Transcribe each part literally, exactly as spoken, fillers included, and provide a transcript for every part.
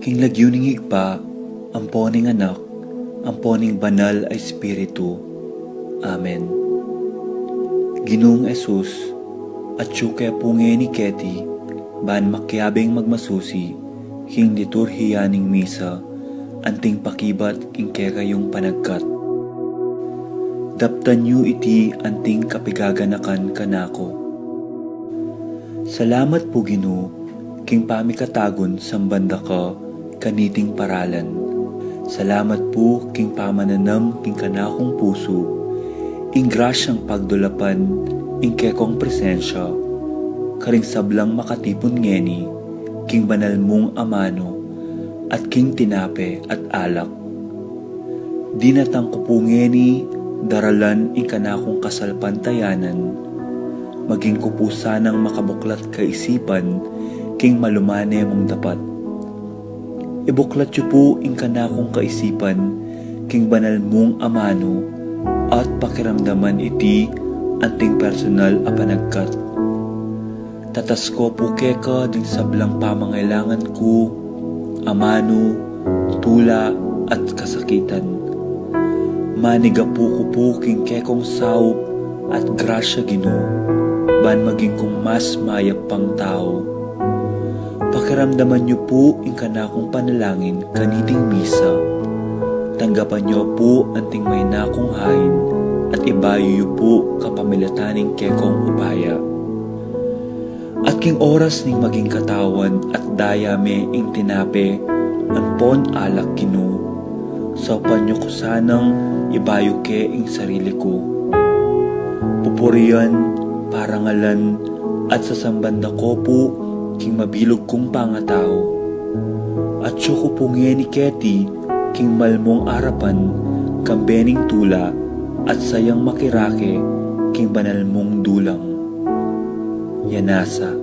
King lagyu ning Ibpa, ampo ning Anak, ampo ning Banal a Espiritu. Amen. Ginung Jesus, atyu ke pu ngeni keti, ban makiabing magmasusi king liturhiya ning misa, anting pakibat king kekayung panagkat. Daptan yu iti anting kapigaganakan kanaku. Salamat pu, Ginu, king pamikatagun samban da ka kaniting paralan. Salamat pu king pamananam king kanakung pusu ing grasyang pagdulapan ing kekong presensya karing sablang makatipun ngeni king banal mung amanu at king tinape at alak. Dinatang ku pu ngeni daralan ing kanakung kasalpantayanan, maging ku pu sanang makabuklat kaisipan king malumane mung dapat. Ibuklat yu pu ing kanakung kaisipan king banal mung amanu at pakiramdaman iti anting personal a panagkat. Tatas ku pu keka ding sablang pamangailangan ku, amanu, tula, at kasakitan. Manigapu ku pu king kekong saup at grasya, Ginu, ban maging kung mas mayap pang tau. Pakiramdaman yu pu ing kanakung panalangin kaniting misa. Tanggapan yu pu anting maina kung hain at ibayu yu pu kapamilatan ning kekong upaya. At king oras ning maging katawan at daya me ing tinape ampon alak, Ginu, saupan yu ku sanang ibayu ke ing sarili ku. Pupurian, parangalan, at sasamban da ku pu king mabilug kung pangatau. Atyu ku pu ngeni keti king malmung arapan, kambe ning tula at sayang makirake king banal mung dulang. Yanasa.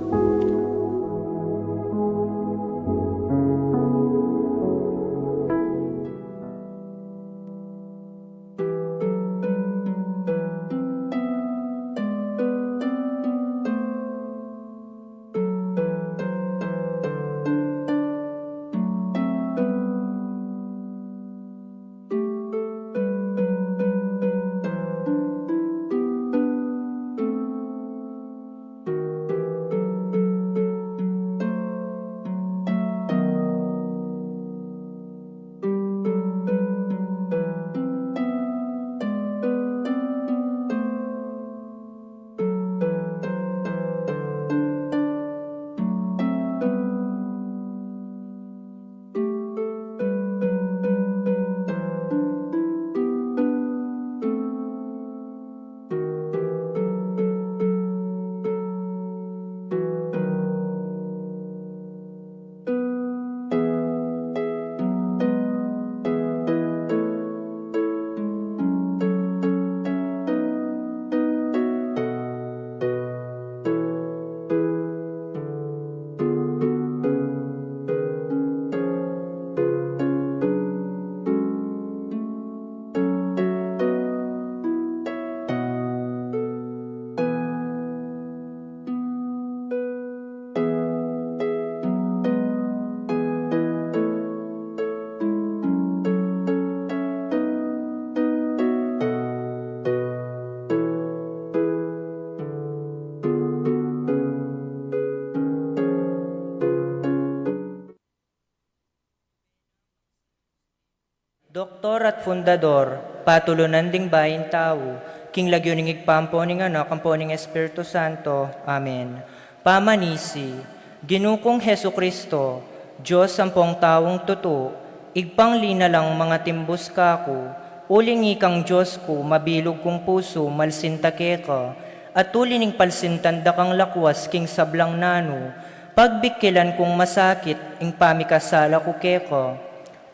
Doktor at Fundador, patulunan ding bayung tau, king lagyu ning Ibpa, ampo ning Anak, ampo ning Espiritu Santo. Amen. Pamanisi. Ginu kung Jesucristo, Dios ampong taung tutu, Ibpang linalang mangatimbus kaku, uling ikang Dios ku, mabilug kung pusu, malsinta keka, at uli ning palsintan da kang lakwas king sablang nanu, pagbikilan kung masakit ing pamikasala ku keka.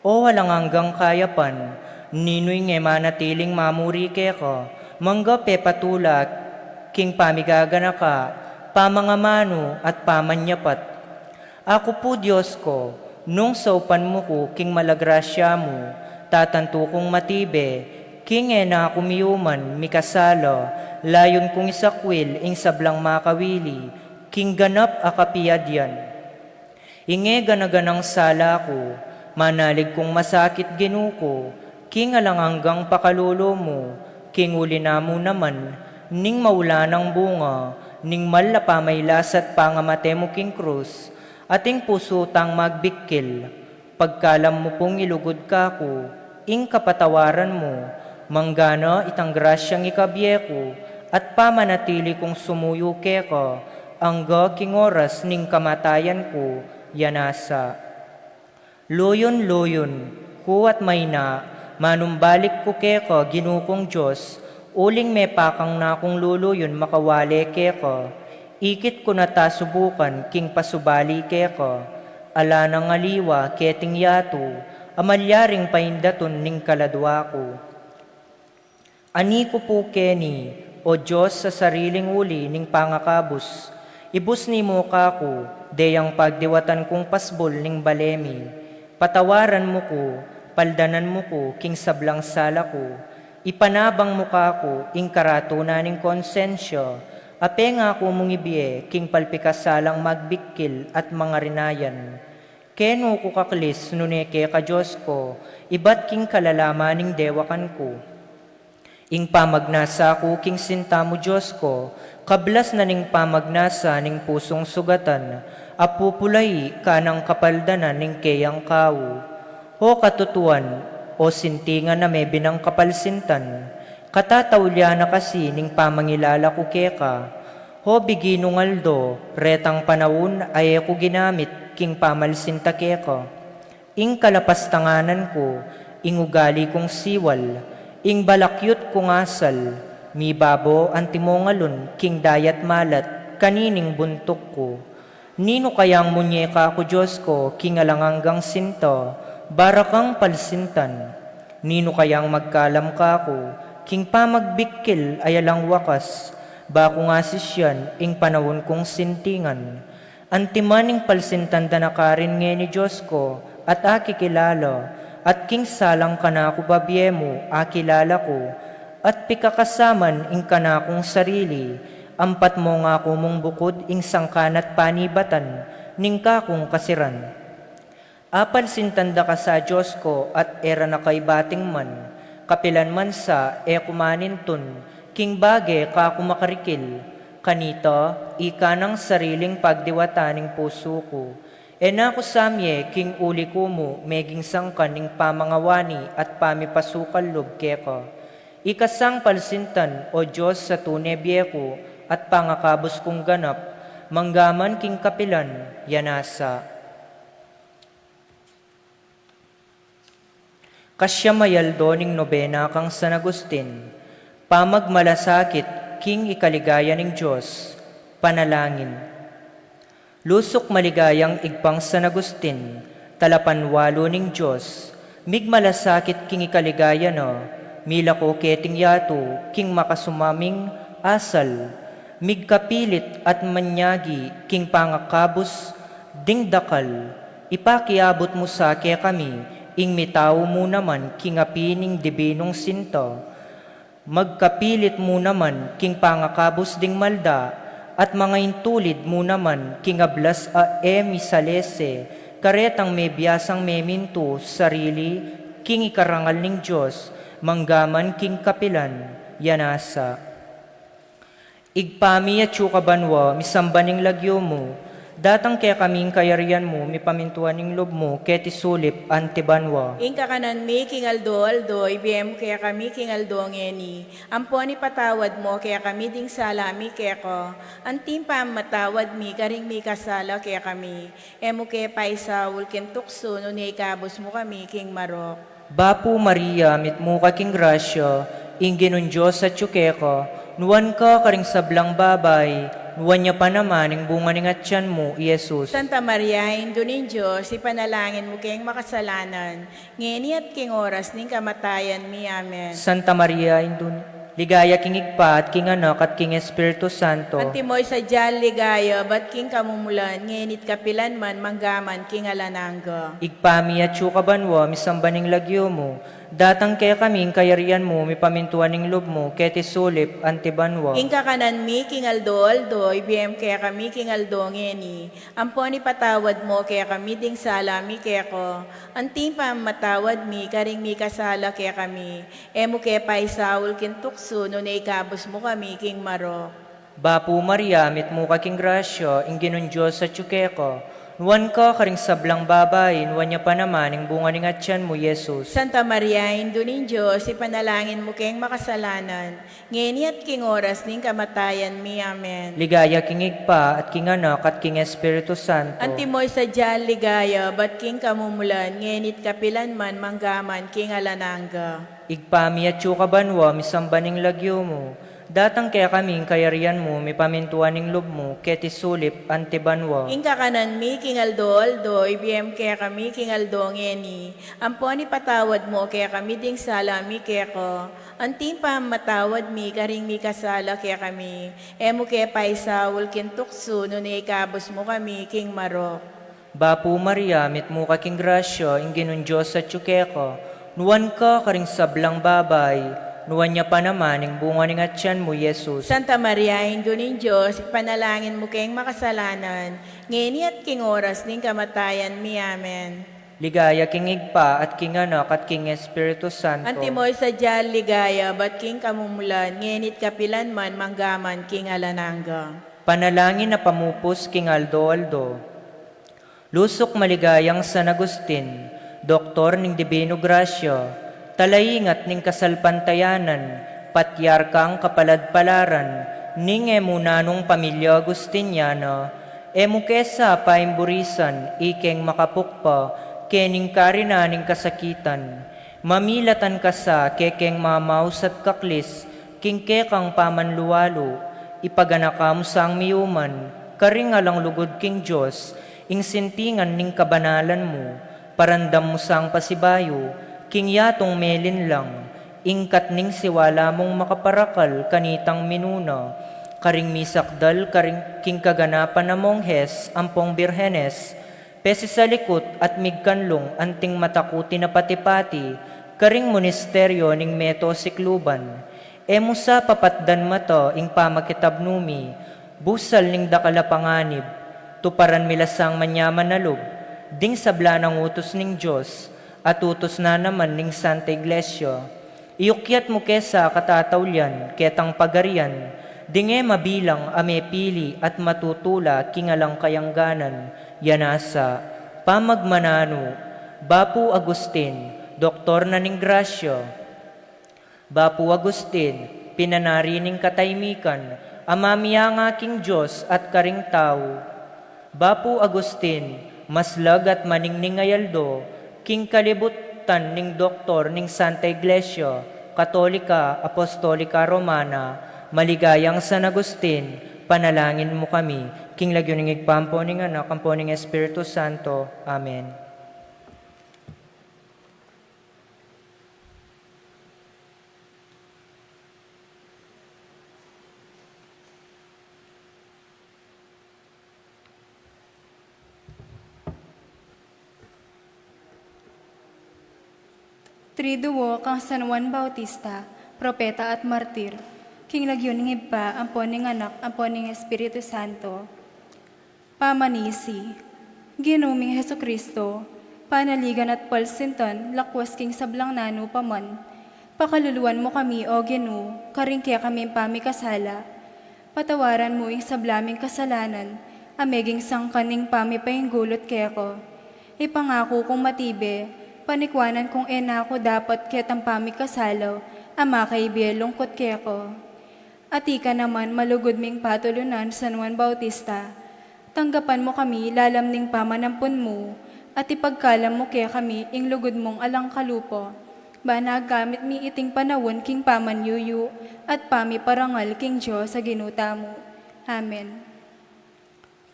O alang anggang kayapan, ninu ing e manatiling mamuri keka, mangga pepatula king pamigaganaka, pamangamanu at pamanyapat. Aku pu, Dios ku, nung saupan mu ku king mala grasya mu, tatantu kung matibe, king e na ku miyuman mikasala, layun kung isakwil ing sablang makawili king ganap a kapiadyan. Ing e gana-ganang sala ku, manalig kung masakit, Ginu ku, king alang anggang pakalulu mu, king uli na mu naman ning maulanang bunga ning mal a pamailas at pangamate mu king krus, at ing pusu tang magbikil. Pagkalam mu pung ilugud kaku ing kapatawaran mu, manggana itang grasyang ikabie ku, at pamanatili kung sumuyu keka angga king oras ning kamatayan ku, ya nasa. Luyun-luyun ku at mayna, manumbalik ku keka, Ginu kung Dios, uling mepakang na kung luluyun makawale keka. Ikit ku na ta subukan king pasubali keka, ala nang aliwa keting yatu a malyaring paindatun ning kaladua ku. Ani ku pu keni, O Dios, sa sariling uli ning pangakabus, ibus ni mu kaku, dayang pagdiwatan kung pasbul ning bale mi. Patawaran mu ku, paldanan mu ku king sablang sala ku, ipanabang mu kaku ing karatunan ning konsensya a pengaku mung ibie king palpikasalang magbikil at mangarinayan. Kenu ku kaklis nune keka, Dios ku, ibat king kalalaman ning dewakan ku. Ing pamagnasa ku king sinta mu, Dios ku, kablas na ning pamagnasa ning pusung sugatan a pupulai kanang kapaldanan ning keyang kau. O katutuan, o sintingan a mebinang kapalsintan, katataulian na kasi ning pamangilala ku keka. O bigi nung aldo retang panaun a e ku ginamit king pamalsinta keka. Ing kalapastanganan ku, ing ugali kung siwal, ing balakyut kung asal, mibabo antimong alun king dayat malat kanining buntuk ku. Ninu kayang munye kaku, Dios ku, king alang anggang sinta, barakang palsintan? Ninu kayang magkalam kaku king pamagbikil a alang wakas, baku ngasisian ing panaun kung sintingan? Antiman ing palsintan da na karin ngeni, Dios ku, at akikilala, at king salang kanaku babie mu akilala ku, at pikakasaman ing kanakung sarili, ampat mu ngaku mung bukud ing sangkan at panibatan ning kakung kasiran. Apalsintan da ka sa, Dios ku, at e ra na ka ibating man, kapilan man sa e ku manintun king bage kaku makarikil. Kanita, ika nang sariling pagdiwatan ning pusu ku. E na ku samye king uli ku mu meging sangkan ning pamangawani at pamipasukal lub keka. Ika sang palsintan, O Dios, sa tune bie ku at pangakabus kung ganap, manggaman king kapilan, ya nasa. Kasyam a aldo ning nobena kang San Agustin. Pamagmalasakit king ikaligaya ning Dios. Panalangin. Lusuk maligayang Ibpang San Agustin, talapanwalu ning Dios, migmalasakit king ikaligaya na, milako keting yatu king makasumaming asal, migkapilit at manyagi king pangakabus ding dakal. Ipakiabut mu sa kekami ing mitau mu naman king api ning dibinung sinta. Magkapilit mu naman king pangakabus ding malda, at mangaintulid mu naman king ablas a e misalese, karetang mebiasang memintu sarili king ikarangal ning Dios, manggaman king kapilan, ya nasa. Ibpa mi, atsu ka banua, misamban ing lagyu mu, datang kekami ing kayarian mu, mipamintuan ing lub mu, keti sulip anti banua. Ing kakanan mi king aldo-aldo, ibie mu kekami king aldo ngeni. Ampon ipatawad mu kekami ding sala mi keka, anti ing pamamatawad mi karing mikasala kekami. E mu ke paisaul king tuksu, nune ikabus mu kami king marok. Bapu Maria, mitmu ka king grasya, ing Ginung Dios atsu keka, nuan ka karing sablang babai, nuan ya pa naman ing bunga ning atian mu, i Jesus. Santa Maria, Indu ning Dios, ipanalangin mu keng makasalanan, ngeni at king oras ning kamatayan mi. Amen. Santa Maria, Indu ning, ligaya king Ibpa, at king Anak, at king Espiritu Santo. Antimo ing sadyang ligaya, ibat king kamumulan, ngeni at kapilan man, manggaman king alang angga. Ibpa mi, atsu ka banua, misamban ing lagyu mu, Datang kekami ing kayarian mu, mipamintuan ing lub mu, keti sulip anti banua. Ing kakanan mi king aldo-aldo, ibie mu kekami king aldo ngeni. Ampon ipatawad mu kekami ding sala mi keka, anti ing pamamatawad mi karing mikasala kekami. E mu ke paisaul king tuksu, nune ikabus mu kami king marok. Bapu Maria, mitmu ka king grasya, ing Ginung Dios atyu keka. Nuan ka karing sablang babai, nuan ya pa naman ing bunga ning atian mu, Jesus. Santa Maria, Indu ning Dios, ipanalangin mu keng makasalanan, ngeni at king oras ning kamatayan mi. Amen. Ligaya king Ibpa, at king Anak, at king Espiritu Santo. Antimo ing sadya ligaya, ibat king kamumulan, ngeni at kapilan man, mangga man king alang angga. Ibpa mi atyu ka banua, misamban ing lagyu mu. Datang kekami ing kayarian mu, mipamintuan ing lub mu, keti sulip anti banua. Ing kakanan mi king aldo-aldo, ibie mu kekami king aldo ngeni. Ampon ipatawad mu kekami ding sala mi keka, anti ing pamamatawad mi karing mikasala kekami. E mu ke paisaul king tuksu, nune ikabus mu kami king marok. Bapu Maria, mitmu ka king grasya, ing Ginung Dios atyu keka. Nuan ka karing sablang babai, nuan ya pa naman ing bunga ning atian mu, Jesus. Santa Maria, Indu ning Dios, ipanalangin mu keng makasalanan, ngeni at king oras ning kamatayan mi. Amen. Ligaya king Ibpa, at king Anak, at king Espiritu Santo. Antimo ing sadya ligaya, ibat king kamumulan, ngeni at kapilan man, mangga man king alang angga. Panalangin a pamupus king aldo-aldo. Lusuk maligayang San Agustin, doktor ning Dibinu Grasya, talaingat ning kasalpantayanan, patriarkang kapaladpalaran ning e mu nanung pamilya Agustiniana, e mu ke sa paimburisan ikeng makapukpa kening karinan ning kasakitan. Mamilatan ka sa kekeng mamaus at kaklis king kekang pamanlualu, ipaganaka mu sang miyuman karing alang lugud king Dios, ing sintingan ning kabanalan mu, paramdam mu sang pasibayu king yatung melinlang, ingkat ning siwala mung makaparakal kanitang minuna, karing misakdal karing king kaganapan a monghes ampong birhenes, pesisalikut at migkanlung anting matakutin a patipati karing ministeryo ning meto sikluban. E mu sa papatdan mata ing pamakitabnu mi, busal ning dakal a panganib, tuparan mi la sang manyaman a lub, ding sabla nang utus ning Dios, at utus na naman ning Santa Iglesia. Iyukyat mu ke sa katataulian ketang pagarian, ding e mabilang a mepili at matutula king alang kayangganan, ya nasa, pamagmananu, Bapu Agustin, doktor na ning grasya. Bapu Agustin, pinanari ning kataymikan, a mamianga king Dios at karing tau. Bapu Agustin, maslag at maningning a aldo king kalibutan ning doktor ning Santa Iglesia Katolika Apostolika Romana, maligayang San Agustin, panalangin mu kami. King lagyu ning Ibpa, ampo ning Anak, ampo ning Espiritu Santo. Amen. Triduo kang San Juan Bautista, propeta at martir, king lagyu ning Ibpa, ampo ning Anak, ampo ning Espiritu Santo. Pamanisi. Ginu ming Jesucristo, panaligan at palsintan, lakwas king sablang nanu pa man. Pakaluluan mu kami, O Ginu, karing kekaming pamikasala. Patawaran mu ing sabla ming kasalanan, a meging sangkan ning pamipainggulut keka. Ipangaku kung matibe, panikwanan kung e na ku dapat ketang pamikasala, a makaibe lungkut keka. Atika naman malugud ming patulunan San Juan Bautista, tanggapan mu kami lalam ning pamanampun mu, at ipagkalam mu kekami ing lugud mung alang kalupa, ban magamit mi iting panaun king pamanyuyu at pamiparangal king Dios a Ginu tamu. Amen.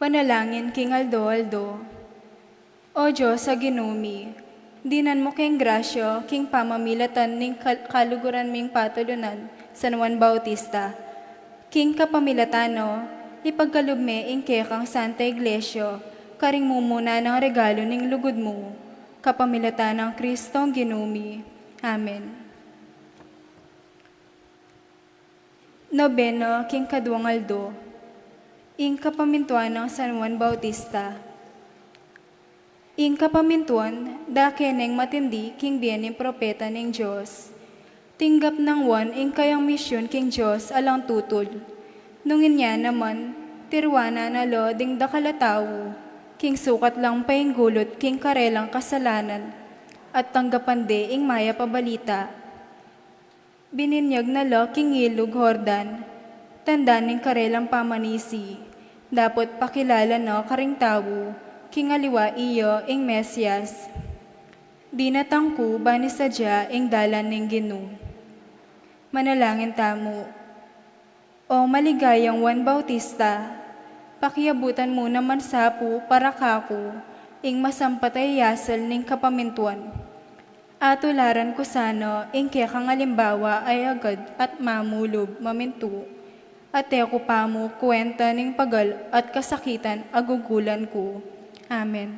Panalangin king aldo-aldo. O Dios a Ginu mi, dinan mu keng grasya king pamamilatan ning kal-, kaluguran ming patulunan, San Juan Bautista, king kapamilatan na, ipagkalub me ing kekang Santa Iglesia, karing mumuna nang regalu ning lugud mu, kapamilatan nang Kristong Ginu mi. Amen. Nobena king kaduang aldo. Ing kapamintuan nang San Juan Bautista. Ing kapamintuan, dake neng matindi king bie ning propeta ning Dios. Tinggap nang Juan ing kayang misyun king Dios alang tutul. Nung inya naman, tiruanan na la ding dakal a tau, king sukat lang painggulut king karelang kasalanan, at tanggapan de ing mayap a balita. Bininyag na la king ilug Jordan, tanda ning karelang pamanisi, dapot pakilala na karing tau, king aliwa iya ing Mesias. Dinatang ku bani sadya ing dalan ning Ginu. Manalangin tamu. O maligayang Juan Bautista, pakiabutan mu naman sa pu para kaku ing masampat a yasal ning kapamintuan. Atularan ku sana ing kekang alimbawa a agad at mamulub mamintu, at e ku pa mu kuwenta ning pagal at kasakitan a gugulan ku. Amen.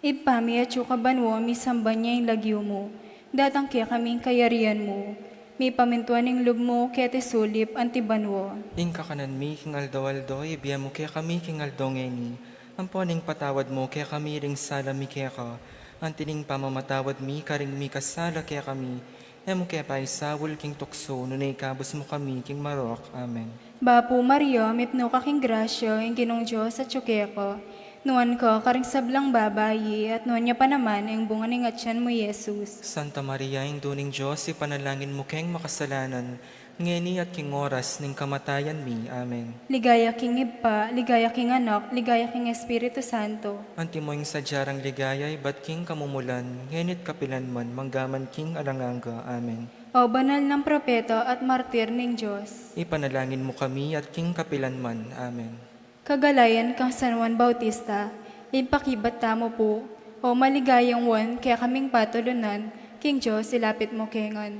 Ibpa mi, atsu ka banua, misamban ya ing lagyu mu, datang kekami ing kayarian mu, mipamintuan ing lub mu keti sulip anti banua. Ing kakanan mi king aldo-aldo ibie mu kekami king aldo ngeni, ampo ing patawad mu kekami ring sala mi keka, anti ning pamamatawad mi karing mikasala kekami, e mu ke paisaul king tuksu, nune ikabus mu kami king marok. Amen. Bapu Maria, mipnu ka king grasya, ing Ginung Dios atsu keka. Nuan ka karing sablang babai, at nuan ya pa naman ing bunga ning atian mu, Jesus. Santa Maria, Indu ning Dios, ipanalangin mu keng makasalanan, ngeni at king oras ning kamatayan mi. Amen. Ligaya king Ibpa, ligaya king Anak, ligaya king Espiritu Santo. Antimo ing sadya rang ligaya ibat king kamumulan, ngeni at kapilan man, manggaman king alang angga. Amen. O banal nang propeta at martir ning Dios. Ipanalangin mu kami at king kapilan man. Amen. Kagalayan kang San Juan Bautista, ipakibat tamu pu. O maligayang Juan, kekaming patulunan, king Dios ilapit mu kengan.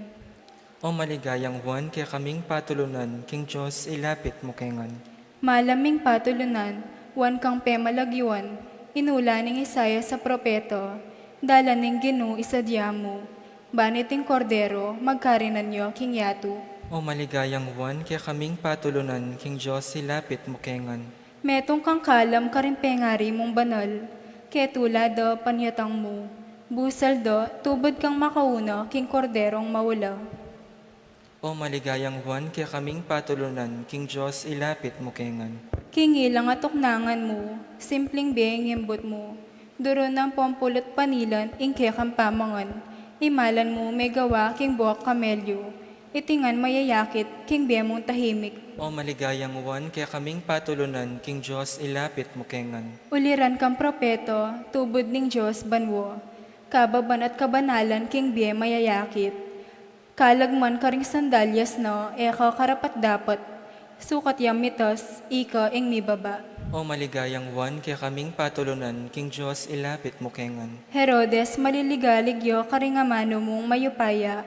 O maligayang Juan, kekaming patulunan, king Dios ilapit mu kengan. Malaming patulunan, Juan kang pemalagyuan, inula ning Isaias a propeta, dalan ning Ginu isadya mu, bani ing Kordero, magkarinan ya king yatu. O maligayang Juan, kekaming patulunan, king Dios ilapit mu kengan. Metung kang kalam karing pengari mung banal, ketula da panyatang mu, busal da tubud kang makauna king Korderong maula. O maligayang Juan, kekaming patulunan, king Dios ilapit mu kengan. King ilang atuknangan mu, simpling bie ing imbut mu, durun nang pampulu't panilan ing kekang pamangan, imalan mu megawa king buak kamelyu, iti ngan mayayakit king bie mung tahimik. O maligayang Juan, kekaming patulunan, king Dios ilapit mu kengan. Uliran kang propeta, tubud ning Dios banua, kababan at kabanalan king bie mayayakit. Kalag man karing sandalyas na, e ka karapat-dapat, sukat yang mitas, ika ing mibaba. O maligayang Juan, kekaming patulunan, king Dios ilapit mu kengan. Herodes, maliligalig ya karing amanu mung mayupaya,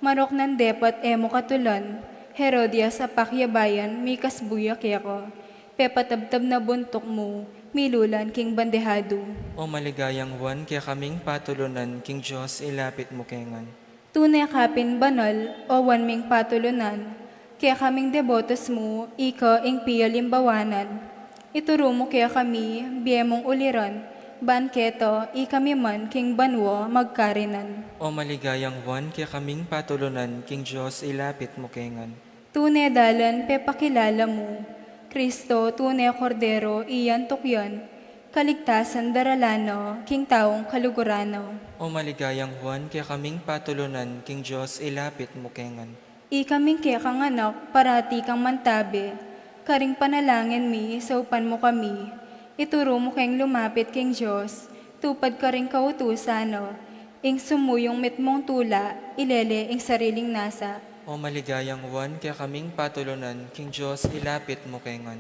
marok nang depat e mu katulan, Herodias, apak ya bayan, mikasbu ya keka, pepatabtab na buntuk mu, milulan king bandehadu. O maligayang Juan, kekaming patulunan, king Dios ilapit mu kengan. Tune ka pin banal, o Juan ming patulunan, kekaming debotos mu, ika ing pialimbawanan. Ituru mu kekami, bie mung uliran, ban keta, ikami man king banua magkarinan. O maligayang Juan, kekaming patulunan, king Dios ilapit mu kengan. Tune dalan pepakilala mu, Kristo, tune Kordero, iyan tukyan, kaligtasan daralan na, king taung kaluguran na. O maligayang Juan, kekaming patulunan, king Dios ilapit mu kengan. Ikaming kekang anak, parati kang mantabe, karing panalangin mi, saupan mu kami, ituru mu keng lumapit king Dios, tupad karing kautusan na, ing sumuyung mitmung tula, ilele ing sariling nasa. O maligayang Juan, kekaming patulunan, king Dios ilapit mu kengan.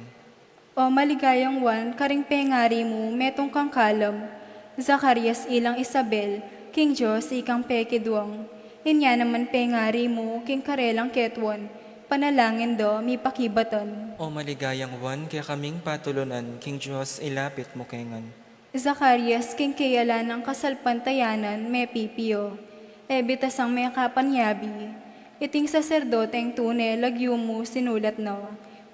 O maligayang Juan, karing pengari mu, metung kang kalam, Zacarias ilang Isabel, king Dios ikang pekidwang. Inya naman pengari mu, king karelang ketuan, panalangin da mipakibatan. O maligayang Juan, kekaming patulunan, king Dios ilapit mu kengan. Zacarias, king keyalan nang kasalpantayanan, mepipio. E bitasang mekapanyabi, iting saserdoteng tune lagyu mu sinulat na,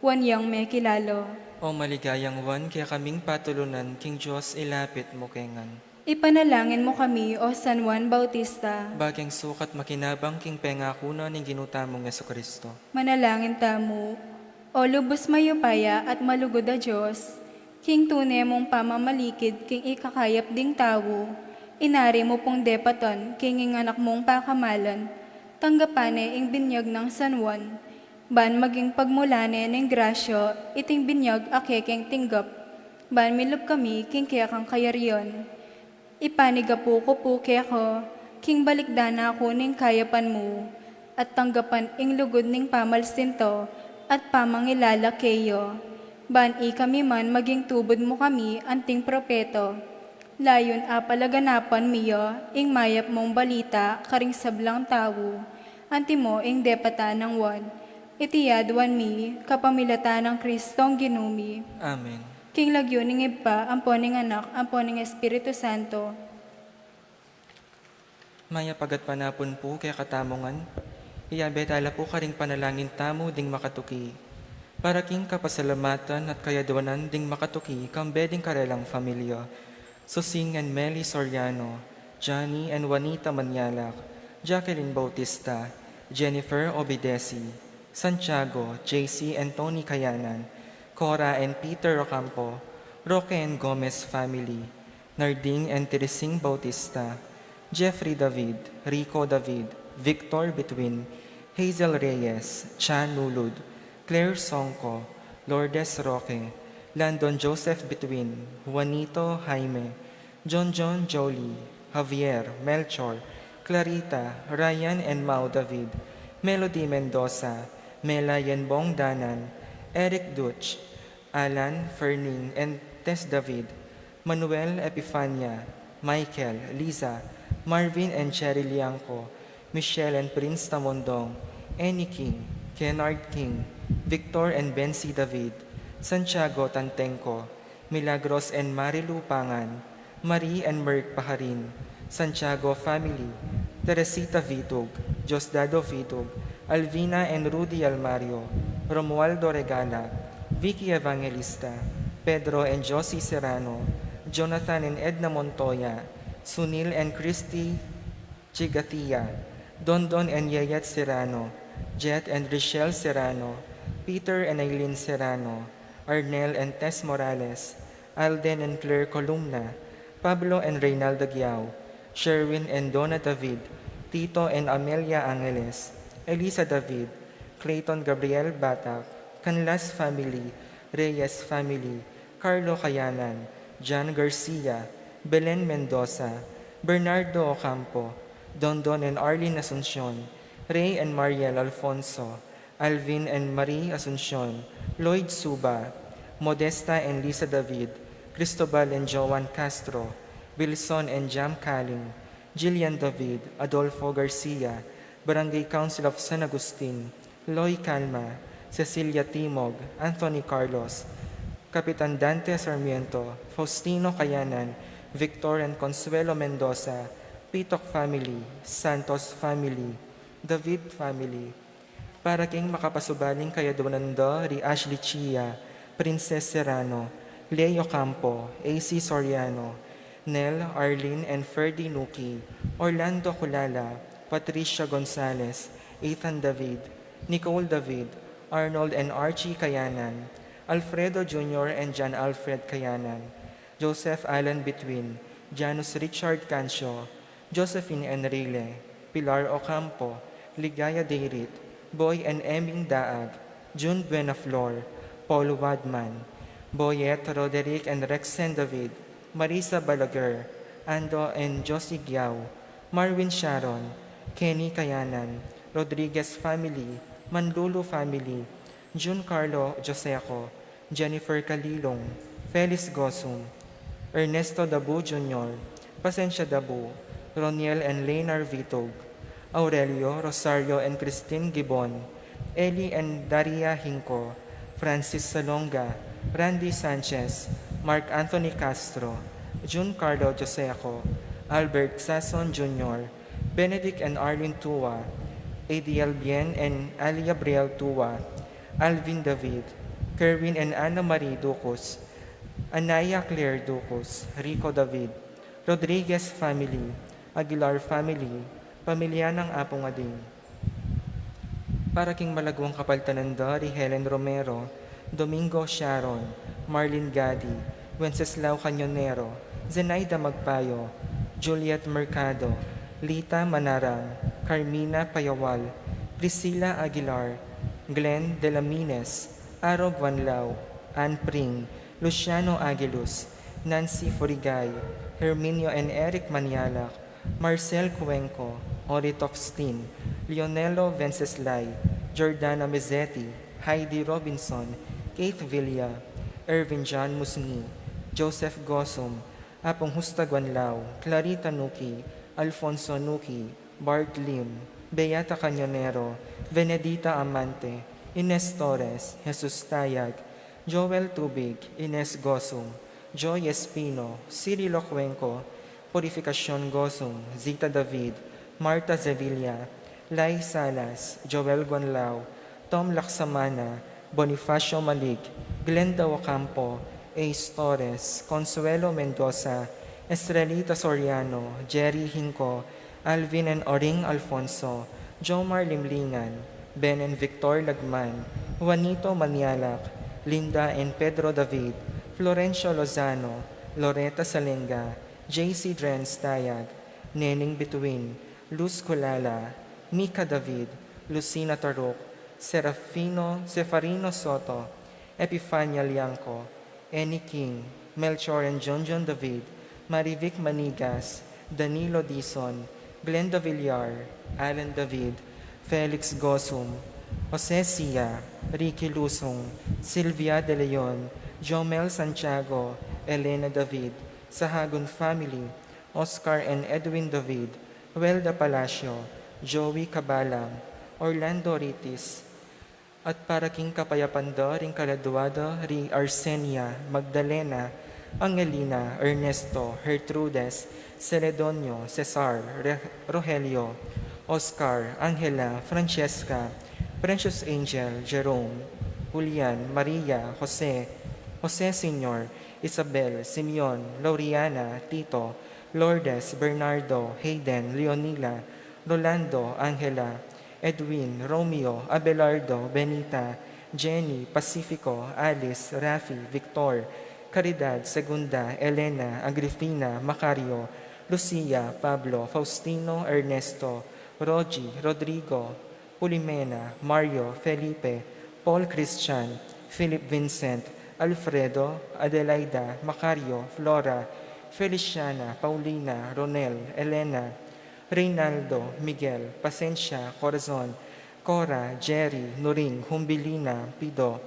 Juan yang mekilala. O maligayang Juan, kekaming patulunan, king Dios ilapit mu kengan. Ipanalangin mu kami, O San Juan Bautista. Ba keng sukat makinabang king pengaku na ning Ginu tamung Jesucristo. Manalangin tamu. O lubus mayupaya at malugud a Dios, king tune mung pamamalikid king ikakayap ding tau, inari mu pung depatan king ing anak mung pakamalan, tanggapan ne ing binyag nang San Juan, ban maging pagmulan ne ning grasya iting binyag a kekeng tinggap, ban milub kami king kekang kayarian. Ipanigapu ku pu keka, king balikdan na ku ning kayapan mu, at tanggapan ing lugud ning pamalsinta at pamangilala keya, ban ikami man maging tubud mu kami anting propeta. Layun apalaganapan mi ya ing mayap mung balita karing sablang tau, antimo ing depatan nang Juan. Iti aduan mi kapamilatan nang Kristong Ginu mi. Amen. King lagyu ning Ibpa, ampo ning Anak, ampo ning Espiritu Santo. Mayap a gatpanapun pu kekatamu ngan. Iyabe tala pu karing panalangin tamu ding makatuki, para king kapasalamatan at kayaduanan ding makatuki kambe ding karelang familia. Susing and Meli Soriano, Johnny and Juanita Manialak, Jacqueline Bautista, Jennifer Obidesi, Santiago, J C and Tony Kayanan, Cora and Peter Ocampo, Roque and Gomez family, Narding and Teresing Bautista, Jeffrey David, Rico David, Victor Betwin, Hazel Reyes, Chan Nulud, Claire Songco, Lourdes Roque, Landon Joseph Betwin, Juanito Jaime, John John Jolie, Javier, Melchor, Clarita, Ryan and Mau David, Melody Mendoza, Mela Yenbong Danan, Eric Duch, Alan, Ferning, and Tess David, Manuel, Epifania, Michael, Liza, Marvin and Cherry Liangco, Michelle and Prince Tamondong, Annie King, Kennard King, Victor and Bensi David, Santiago Tantengco, Milagros and Marilu Pangan, Marie and Merck Paharin, Santiago family, Teresita Vitug, Diosdado Vitug, Alvina and Rudy Almario, Romualdo Regala, Vicky Evangelista, Pedro and Josie Serrano, Jonathan and Edna Montoya, Sunil and Christy Chigatia, Dondon and Yeyet Serrano, Jet and Richelle Serrano, Peter and Eileen Serrano, Arnel and Tess Morales, Alden and Claire Columna, Pablo and Reynalda Giao, Sherwin and Donna David, Tito and Amelia Angeles, Elisa David, Clayton Gabriel Batak, Canlas family, Reyes family, Carlo Kayanan, Jan Garcia, Belen Mendoza, Bernardo Ocampo, Dondon and Arlene Asuncion, Ray and Mariel Alfonso, Alvin and Marie Asuncion, Lloyd Suba, Modesta and Lisa David, Cristobal and Joan Castro, Wilson and Jam Kaling, Jillian David, Adolfo Garcia, Barangay Council of San Agustin, Loy Calma, Cecilia Timog, Anthony Carlos, Kapitan Dante Sarmiento, Faustino Kayanan, Victor and Consuelo Mendoza, Pitok family, Santos family, David family, para king makapasubaling kayaduanan da ri Ashley Chia, Princess Serrano, Leo Campo, A C Soriano, Nel, Arlene, and Ferdy Nuki, Orlando Culala, Patricia Gonzalez, Ethan David, Nicole David, Arnold and Archie Kayanan, Alfredo Junior and John Alfred Kayanan, Joseph Alan Between, Janus Richard Cancio, Josephine Enrile, Pilar Ocampo, Ligaya Deirit, Boy and Eming Daag, June Buenaflor, Paul Wadman, Boyet, Roderick and Rexen David, Marisa Balaguer, Ando and Josie Giao, Marwin Sharon, Kenny Kayanan, Rodriguez family, Manlulu family, June Carlo Joseco, Jennifer Calilong, Felis Gosum, Ernesto Dabu Junior, Pasensia Dabu, Roniel and Lena Vitug, Aurelio, Rosario and Christine Gibon, Eli and Daria Hinco, Francis Salonga, Randy Sanchez, Mark Anthony Castro, Jun Carlo Joseco, Albert Sason Junior, Benedict and Arlene Tua, Adiel Bien and Ali Abriel Tua, Alvin David, Kerwin and Anna Marie Ducos, Anaya Claire Ducos, Rico David, Rodriguez family, Aguilar family, pamilya ng Apung Ading. Para king malaguang kapaltanan da ri Helen Romero, Domingo Sharon, Marlene Gadi, Wenceslao Cañonero, Zenaida Magpayo, Juliet Mercado, Lita Manarang, Carmina Payawal, Priscilla Aguilar, Glenn Delamines, Aro Guanlao, Ann Pring, Luciano Aguilus, Nancy Furigay, Herminio and Eric Manialak, Marcel Cuenco, Ori Tofstin, Leonelo Venceslay, Jordana Mezzetti, Heidi Robinson, Kate Villa, Ervin John Musni, Joseph Gosum, Apung Husta Guanlao, Clarita Nuki, Alfonso Nuki, Bart Lim, Beata Cañonero, Venedita Amante, Ines Torres, Jesus Tayag, Joel Tubig, Ines Gosum, Joy Espino, Cirilo Cuenco, Purificacion Gosum, Zita David, Martha Zevilla, Lai Salas, Joel Guanlao, Tom Laksamana, Bonifacio Malig, Glenda Ocampo, Ace Torres, Consuelo Mendoza, Estrelita Soriano, Jerry Hinco, Alvin and Oring Alfonso, Jomar Limlingan, Ben and Victor Lagman, Juanito Manialak, Linda and Pedro David, Florencio Lozano, Loreta Salenga, J C Drenz Tayag, Neneng Bituin, Luz Culala, Mika David, Lucina Taruk, Serafino Sefarino Soto, Epifania Liangco, Annie King, Melchor and John John David, Marivic Manigas, Danilo Dizon, Glenda Villar, Alan David, Felix Gosum, Jose Sia, Ricky Lusung, Sylvia De Leon, Jomel Santiago, Elena David, Sahagun family, Oscar and Edwin David, Welda Palacio, Joey Cabalang, Orlando Ritis, at para king kapayapan da ring kaladua da ri Arsenia, Magdalena, Angelina, Ernesto, Gertrudes, Celedonio, Cesar, Re-, Rogelio, Oscar, Angela, Francesca, Precious Angel, Jerome, Julian, Maria, Jose, Jose Senior, Isabel, Simeon, Lauriana, Tito, Lourdes, Bernardo, Hayden, Leonila, Rolando, Angela, Edwin, Romeo, Abelardo, Benita, Jenny, Pacifico, Alice, Rafi, Victor, Caridad, Segunda, Elena, Agrifina, Macario, Lucia, Pablo, Faustino, Ernesto, Rogie, Rodrigo, Pulimena, Mario, Felipe, Paul Christian, Philip Vincent, Alfredo, Adelaida, Macario, Flora, Feliciana, Paulina, Ronel, Elena, Reynaldo, Miguel, Pasensia, Corazon, Cora, Jerry, Nuring, Humbilina, Pido,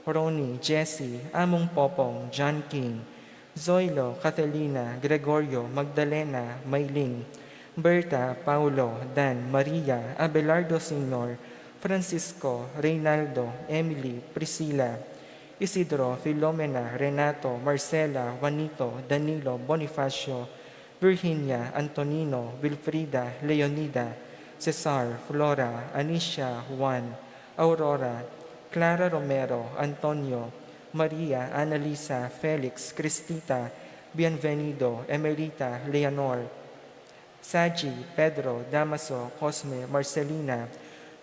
Ronnie, Jessie, Among Popong, John King, Zoilo, Catalina, Gregorio, Magdalena, Maylin, Berta, Paulo, Dan, Maria, Abelardo Senior, Francisco, Reynaldo, Emily, Priscila, Isidro, Filomena, Renato, Marcela, Juanito, Danilo, Bonifacio, Virginia, Antonino, Wilfrida, Leonida, Cesar, Flora, Anicia, Juan, Aurora, Clara Romero, Antonio, Maria, Annalisa, Felix, Cristita, Bienvenido, Emerita, Leonor, Saji, Pedro, Damaso, Cosme, Marcelina,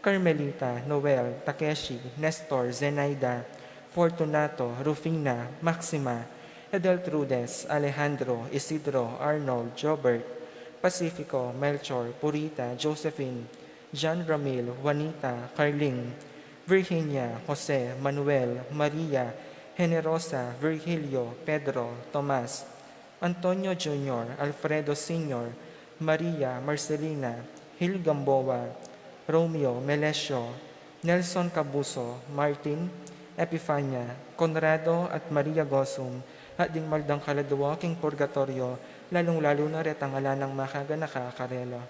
Carmelita, Noel, Takeshi, Nestor, Zenaida, Fortunato, Rufina, Maxima, Edeltrudes, Alejandro, Isidro, Arnold, Jobert, Pacifico, Melchor, Purita, Josephine, John Ramil, Juanita, Carling, Virginia, Jose, Manuel, Maria, Generosa, Virgilio, Pedro, Tomas, Antonio Junior, Alfredo Senior, Maria, Marcelina, Hil Gamboa, Romeo, Melesio, Nelson Cabuso, Martin, Epifania, Conrado, at Maria Gosum, at ding maldang kaladua king purgatorio, lalung-lalu na retang ala nang makaganaka karela.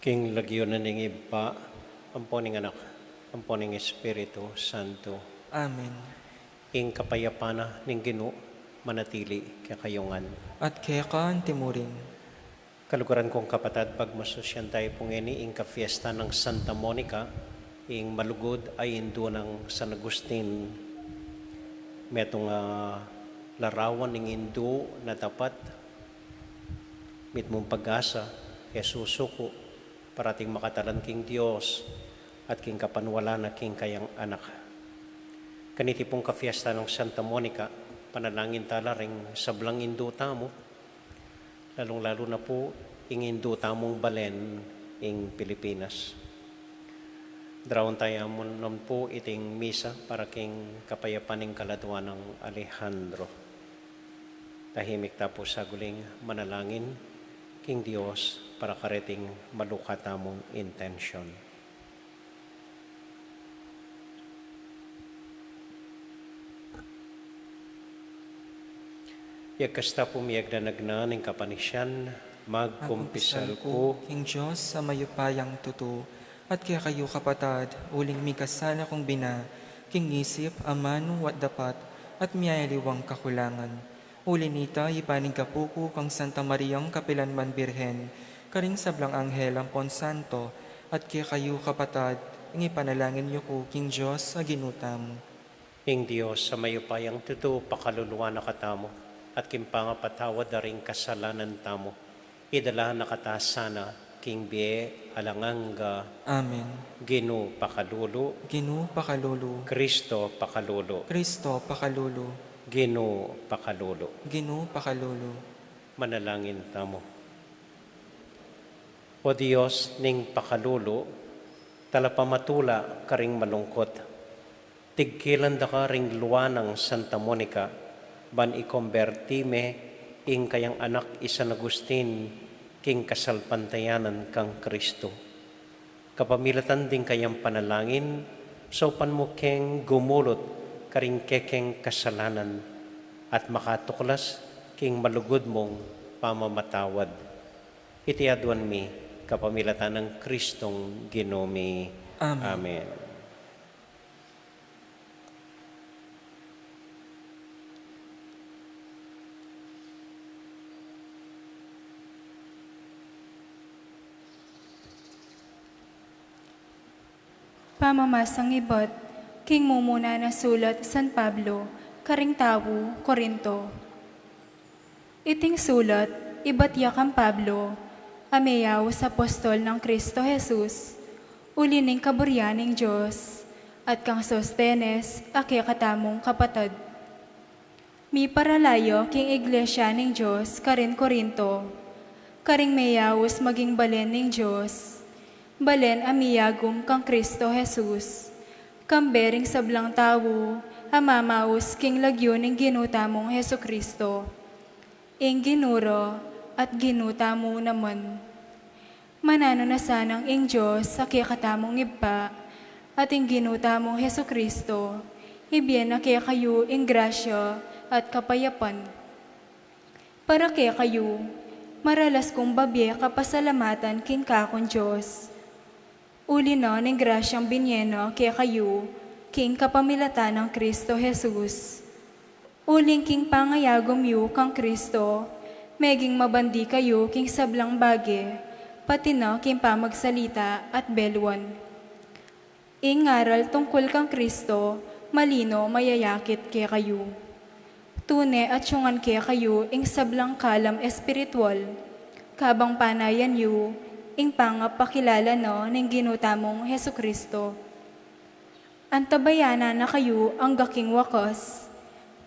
King lagyu na ning Ibpa, ampo ning Anak, ampo ning Espiritu Santo. Amen. Ing kapayapan na ning Ginu manatili kekayu ngan. At keka antimurin. Kaluguran kong kapatad, pagmasusyan tayu pu ngeni ing kafiesta nang Santa Monica, ing malugud a indu nang San Agustin. Metung a larawan ning indu na tapat, mitmung pag-asa, e susuku, parating makatalan king Dios, at king kapanwalan na king kayang anak. Kaniti pung kafiesta nang Santa Monica, panalangin tala ring sablang indu tamu, lalung-lalu na pu ing indu tamung balen ing Pilipinas. Daraun tayu mu naman pu iting misa para king kapayapan ning kaladua nang Alejandro. Tahimik ta pu saguling manalangin king Dios para kareting maluka tamung intensyon. Yagkas ta pu miyagnanagnan ing kapanisian, magkumpisal ku king Dios a mayupayang tutu, at kekayu kapatad, uling mikasala kung bina, king isip, amanu, at dapat, at miyayaliwang kakulangan. Uli nita, ipaning gapu ku kang Santa Mariang kapilan man Birhen, karing sablang anghel ampon santo, at kekayu kapatad, ing ipanalangin yu ku king Dios a Ginu tamu. Ing Dios a mayupayang tutu pakaluluan na katamu, at king pangapatawad da ring kasalanan tamu, idala na kata sana king bie alang angga. Amen. Ginu pakalulu. Ginu pakalulu. Kristo pakalulu. Kristo pakalulu. Ginu pakalulu. Ginu pakalulu. Manalangin tamu. O Dios ning pakalulu, talapamatula karing malungkut. Tigkilan da ka ring lua nang Santa Monica, ban ikomberti me ing kayang anak i San Agustin king kasalpantayanan kang Kristo. Kapamilatan ding kayang panalangin, saupan mu keng gumulut karing kekeng kasalanan at makatuklas king malugud mung pamamatawad. Iti aduan mi kapamilatan nang Kristong Ginu mi. Amen. Amen. Pamamasang ibat king mumuna na sulat San Pablo karing tau Corinto. Iting sulat ibat ya kang Pablo, a meyaus apostol nang Kristo Jesus, uli ning kaburian ning Dios, at kang Sostenes a kekatamung kapatad. Miparala ya king iglesia ning Dios karin Corinto, karing meyaus maging balen ning Dios, balen a miyagum kang Kristo Jesus, kambe ring sablang tau a mamaus king lagyu ning Ginu tamung Jesu-Kristo, ing Ginu ra at Ginu tamu naman. Mananu na sanang ing Dios a kekatamung Ibpa at ing Ginu tamung Jesu-Kristo, ibie na kekayu ing grasya at kapayapan. Para kekayu, maralas kung babie kapasalamatan king kakung Dios, uli na ning grasyang binie na kekayu king kapamilatan nang Kristo Jesus. Uling king pangayagum yu kang Kristo, meging mabandi kayu king sablang bage, pati na king pamagsalita at beluan. Ing aral tungkul kang Kristo, malino mayayakit kekayu. Tune atyungan kekayu ing sablang kalam espiritual, kabang panayan yu ing pangapakilala na ning Ginu tamung Jesu-Kristo. Antabayanan na kayu angga king wakas,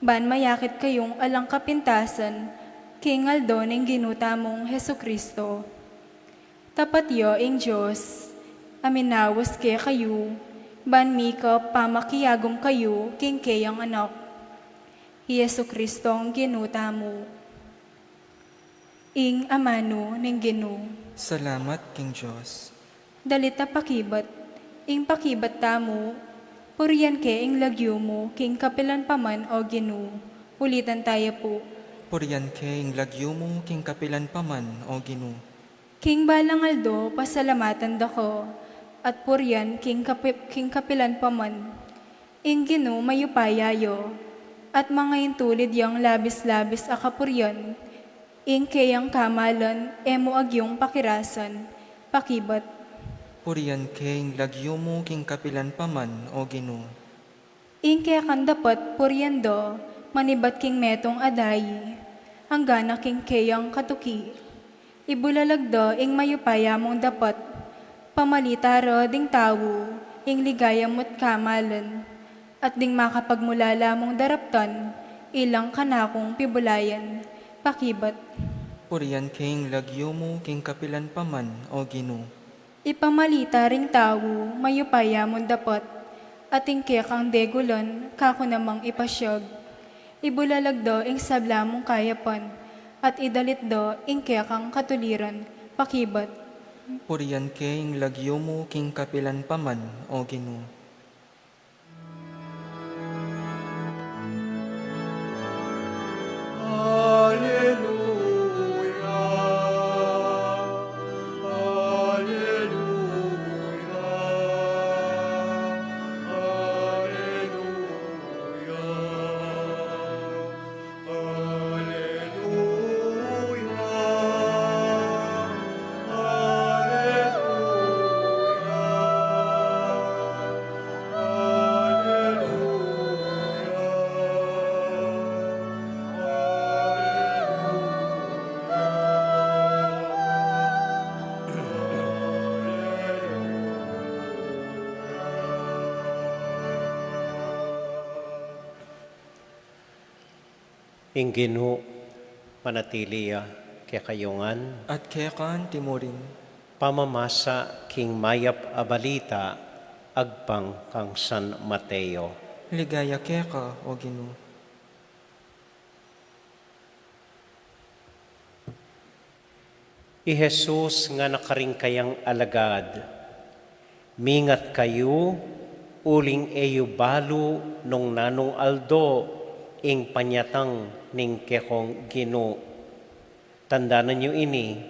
ban mayakit kayung alang kapintasan king aldo ning Ginu tamung Jesu-Kristo. Tapat ya ing Dios, a minaus kekayu, ban mika pamakiagum kayu king keyang Anak, i Jesu-Kristong Ginu tamu. Ing amanu ning Ginu. Salamat king Dios. Dalit a pakibat, ing pakibat tamu, purian ke ing lagyu mu king kapilan pa man, o Ginu. Ulitan taya pu. Purian ke ing lagyu mu king kapilan pa man, o Ginu. King balang aldo pasalamatan da ka, at purian king kapi-, king kapilan pa man. Ing Ginu mayupaya ya, at mangaintulid yang labis-labis a kapurian, ing keyang kamalan e mu agyung pakirasan, pakibat. Purian ke ing lagyu mu king kapilan pa man, O Ginu. Ing kekang dapat purian da, manibat king metung a dayi, anggana king keyang katuki. Ibulalag da ing mayupaya mung dapat, pamalita ra ding tau, ing ligaya mu't kamalan, at ding makapagmulala mung daraptan, ilang kanakung pibulayan, pakibat. Purian ke ing lagyu mu king kapilan pa man, O Ginu. Ipamalita ring tau, mayupaya mung dapat, at ing kekang degulan, kaku namang ipasyag. Ibulalag da ing sabla mung kayapan, at idalit da ing kekang katuliran, pakibat. Purian ke ing lagyu mu king kapilan pa man, O Ginu. Aleluya, aleluya, aleluya, aleluya, aleluya. Ing Ginu manatili ya kekayu ngan. At keka naman murin. Pamamasa king mayap a balita agpang kang San Mateo. Ligaya keka, O Ginu. I Jesus ngana karing kayang alagad, "Mingat kayu, uling e yu balu nung nanung aldo ing panyatang ning kekong Ginu. Tandanan yu ini,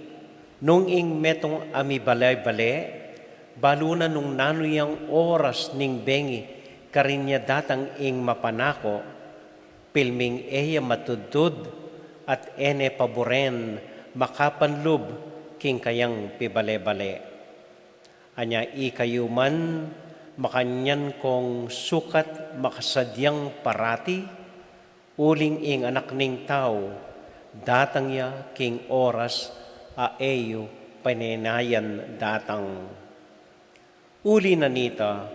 nung ing metung a mibale-bale, balu na nung nanu yang oras ning bengi karin ya datang ing mapanako, pilming e ya matudtud at e ne paburen makapanlub king kayang pibale-bale. Anya ikayu man, makanyan kong sukat makasadyang parati, uling ing Anak ning Tau datang ya king oras a e yu panenayan datang." Uli na nita,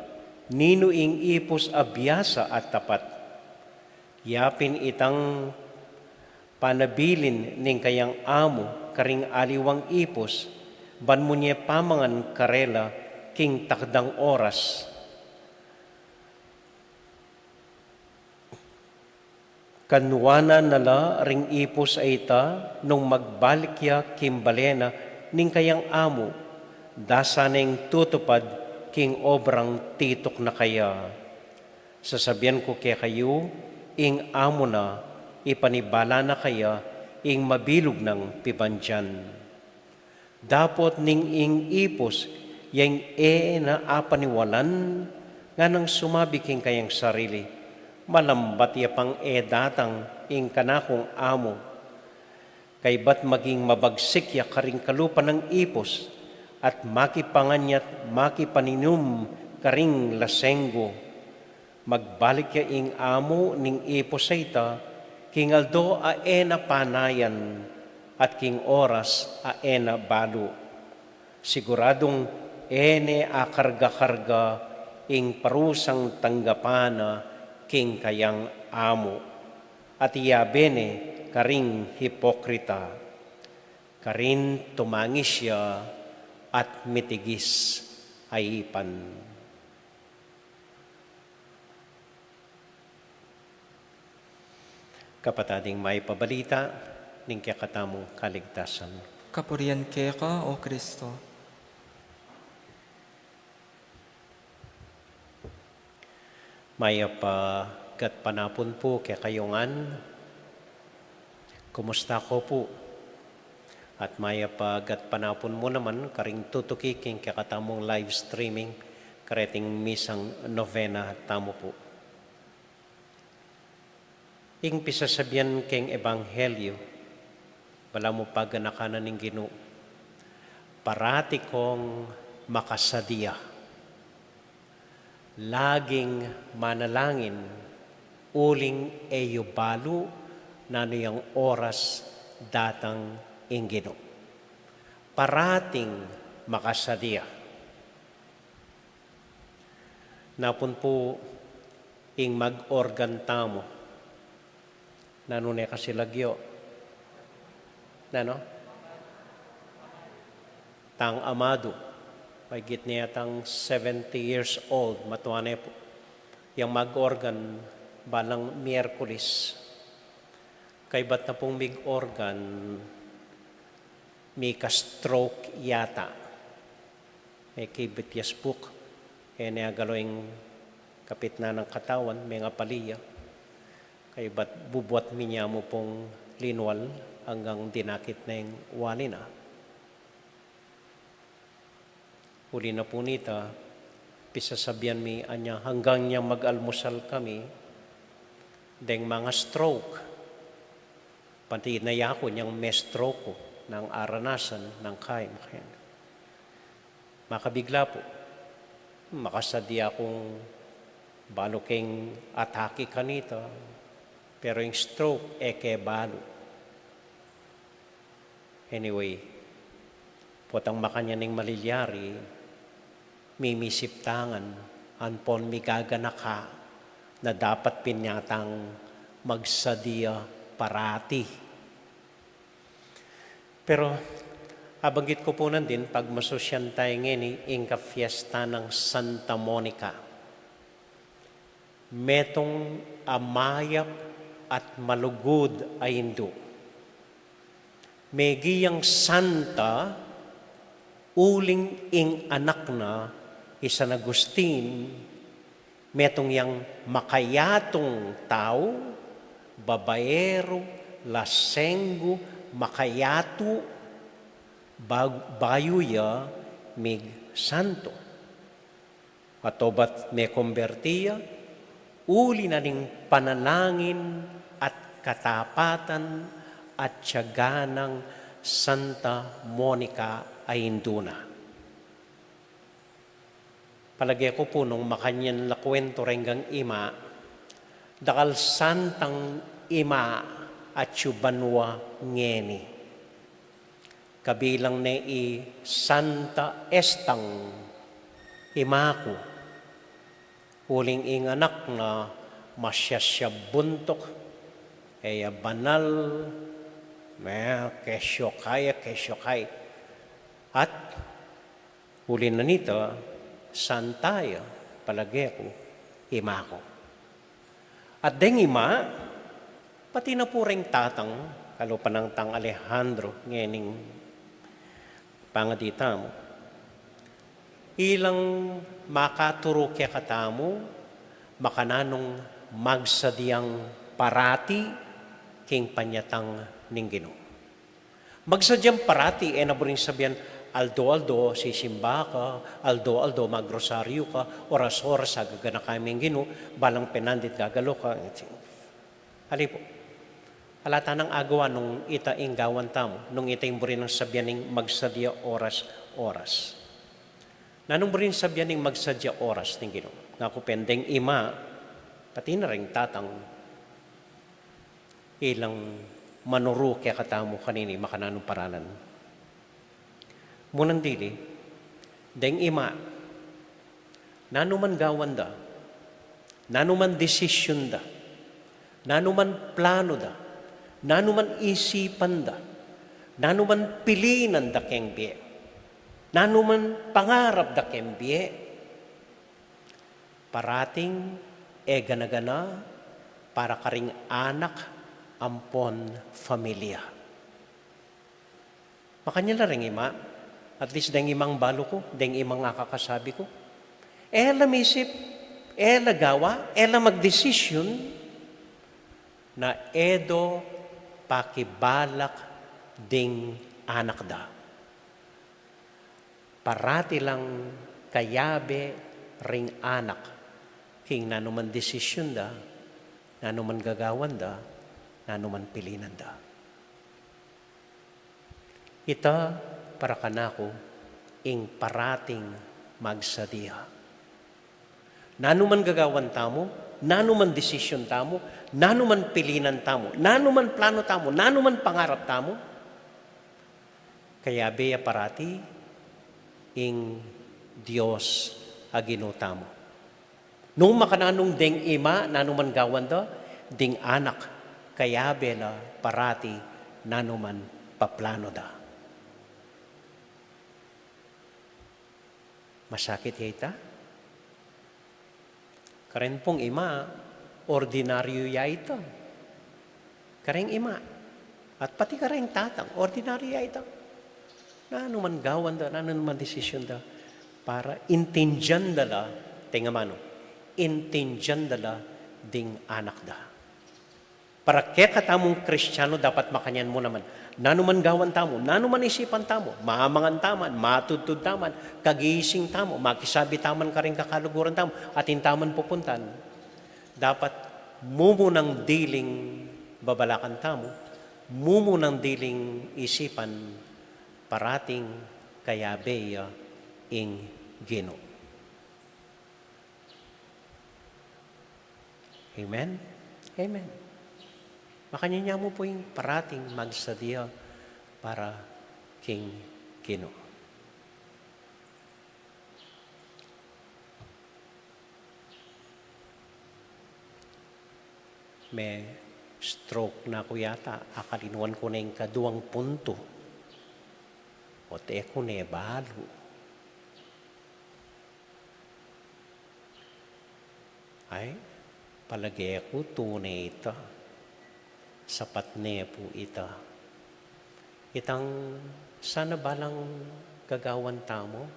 ninu ing ipus a biasa at tapat? Yapin itang panabilin ning kayang amu karing aliwang ipus, ban munye pamangan karela king takdang oras. Kanuanan na la ring ipus a ita nung magbalik ya king bale na ning kayang amu, dasa neng tutupad king obrang tituk na kaya. Sasabian ku kekayu, ing amu na ipanibala na kaya ing mabilug nang pibandian. Dapot ning ing ipus ya ing e na apaniwalan, nganang sumabi king kayang sarili, "Malambat ya pang e datang ing kanakung amu." Kaybat maging mabagsik ya karing kalupa nang ipus, at makipangan ya't makipaninum karing lasenggu. Magbalik ya ing amu ning ipus a ita king aldo a e na panayan at king oras a e na balu. Siguradung e ne akarga-karga ing parusang tanggapan na king kayang amu, at iyabe ne karing hipokrita. Karin tumangis ya at mitigis a ipan. Kapatad, ing mayap a balita ning kekatamung kaligtasan. Kapurian keka, O Kristo. Mayap a gatpanapun pu kekayu ngan. Kumusta ko pu? At mayap a gatpanapun mu naman karing tutuki king kekatamung live streaming kareting misang novena tamu pu. Ing pisasabian keng ebanghelyu, balamu paganakan na ning Ginu, parati kong makasadia. Laging manalangin, uling e yu balu nanu yang oras datang ing Ginu. Parating makasadia. Napun pu ing mag-organ tamu. Nanu ne kasi lagyu? Nanu? Tang Amadu. Maigit ne yatang seventy years old, matua ne pu. Yang mag-organ balang Miyerkules. Kaybat na pung mig-organ, mika-stroke yata. Mekibit ya spuk, e ne agalo ing kapitnan nang katawan, mengapali ya. Kaybat bubuat mi ne mu pung linwal anggang dinakit na ing wali na. Uli na pu nita, pisasabian mi anya anggang nya mag-almusal kami, deng manga-stroke. Pati na yaku nyang me-stroke ku, nang aranasan, nang kain, kain. Makabigla pu. Makasadia kung balu keng atake kanita. Pero ing stroke, e ke balu. Anyway, potang makanyan ing malilyari, mimisip tangan, ampon migaganaka, na dapat pin yatang magsadia parati. Pero, abanggit ku pu nandin, pagmasusyan tayu ngeni ing kafiesta nang Santa Monica. Metung a mayap at malugud a indu. Megi yang santa, uling ing anak na, i San Agustin, metung yang makayatung tau, babaeru, lasenggu, makayatu, ba-, bayu ya migsanto. At obat mekomberti ya, uli na ning panalangin at katapatan at tiyaga nang Santa Monica a indu na. Palage ku pu nung makanyan la kuwentu reng ima, dakal santang ima atyu banua ngeni. Kabilang ne i Santa Estang, ima ku. Uling ing anak na masyasya buntuk, e ya banal, me, kesyo kaya, kesyo kay. At uli na nita, santa ya, palage ku, ima ku. At deng ima, pati na pu reng tatang, kalupa nang tang Alejandro, ngening pangadi tamu. Ilang makaturu kekatamu, makananung magsadiang parati king panyatang ning Ginu. Magsadiang parati, e na buring sabian, aldo-aldo sisimba ka, aldo-aldo magrosaryu ka, oras-oras agaganaka ing Ginu, balang penandit gagalo ka. Ali pu. Ala ta nang agawa nung ita ing gawan tamu, nung ita ing buri nang sabian ning magsadia oras-oras. Nanung buri nang sabian ning magsadia oras ning Ginu? Ngaku pin deng ima, pati na ring tatang, ilang manuru kekatamu kanini, makananung paralan. Munang dili, deng ima, nanu man gawan da, nanu man desisyun da, nanu man planu da, nanu man isipan da, nanu man pilinan da keng bie, nanu man pangarap da keng bie, parating e gana-gana para karing anak ampon familia. Makanyan la ring ima, at least deng imang balu ku, deng imang akakasabi ku. E la misip, e la gawa, e la magdesisyun, na e do pakibalak ding anak da. Parati lang kayabe ring anak king nanuman desisyun da, nanuman gagawan da, nanuman pilinan da. Ita para kanaku ing parating magsadia. Nanuman gagawan tamu, nanuman desisyun tamu, nanuman pilinan tamu, nanuman plano tamu, nanuman pangarap tamu, kayabe ya parati ing Dios a Ginu tamu. Nung makananu deng ima, nanuman gawan da, ding anak, kayabe la parati nanuman paplano da. Masakit ya ita? Karen pung ima, ordinaryu ya ita. Kareng ima, at pati kareng tatang, ordinaryu ya ita. Nanuman gawan da, nanuman desisyun da, para intindian da la, tenga manu, intindian da la ding anak da. Para kekatamung Kristiano, dapat makanyan mu naman. Nanuman gawan tamu, nanuman isipan tamu, mamangan taman, matudtud taman, kagising tamu, makisabi taman karing kakaluguran tamu, atin taman pupuntan. Dapat mumunang diling babalakan tamu, mumunang diling isipan, parating kayabe ya ing Ginu. Amen? Amen. Makanyan mu pu ing parating magsadia para king Ginu. Me-stroke na ku yata, akalinuan ku na ing kaduang puntu. O't e ku ne balu. Ay, palage ku tune ita. Sapat ne pu ita. Itang sana balang gagawan tamu,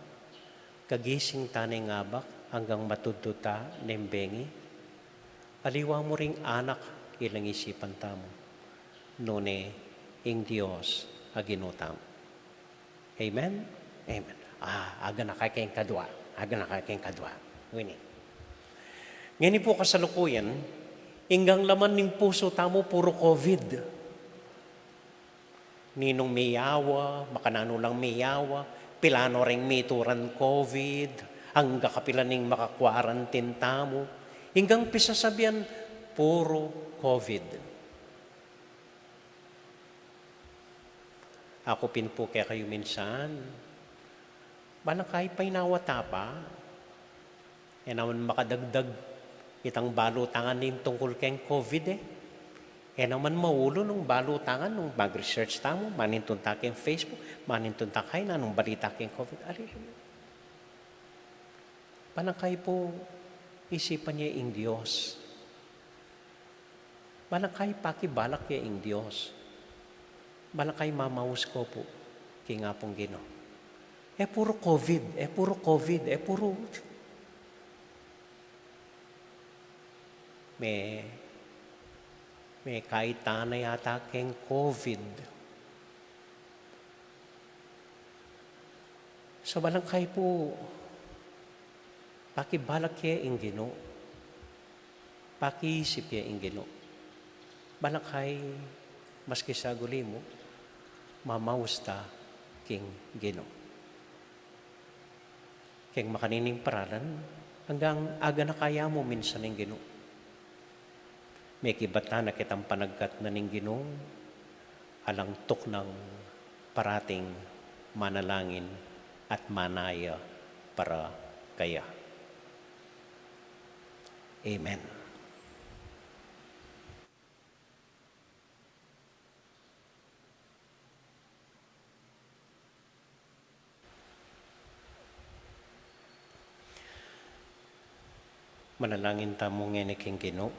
kagising ta neng abak anggang matudtud ta neng bengi. Aliwa mu ring anak, ilang isipan tamu, nune ing Dios a Ginu tamu. Amen? Amen. Ah, aga na kaya king kadua. Aga na kaya king kadua. Ngeni. Ngeni pu kasalukuyan, inggang laman ning pusu tamu puru COVID. Ninung miyawa, makananu lang miyawa, pilano reng mituran COVID, angga kapilan ing maka-quarantine tamu, inggang pisasabian puru COVID. Aku pin pu kekayu minsan, balang kayi painawa ta pa, e naman makadagdag itang balu tang ning tungkul keng COVID e. E naman maulu nung balu tang nung mag-research tamu, manintun ta keng Facebook, manintun ta kaya nung balita keng COVID. Hallelujah. Balang kayi pu isipan ye ing Dios. Balang kayi pakibalak ye ing Dios. Balang kayi mamaus ko pu king Apung Ginu. E puru COVID, e puru COVID, e puru. Me, me kaitana yata keng COVID. So, balang kayi pu pakibalak ye ing Ginu, pakiisip ye ing Ginu. Balang kayi maski saguli mu, mamaus ta king Ginu. Keng makanining paralan, anggang aga na kaya mu minsan ing Ginu. Mekibat na kitang panagkat na ning Ginu, alang tuknang parating manalangin at manaya para kaya. Amen. Manalangin tamu ngeni king Ginu.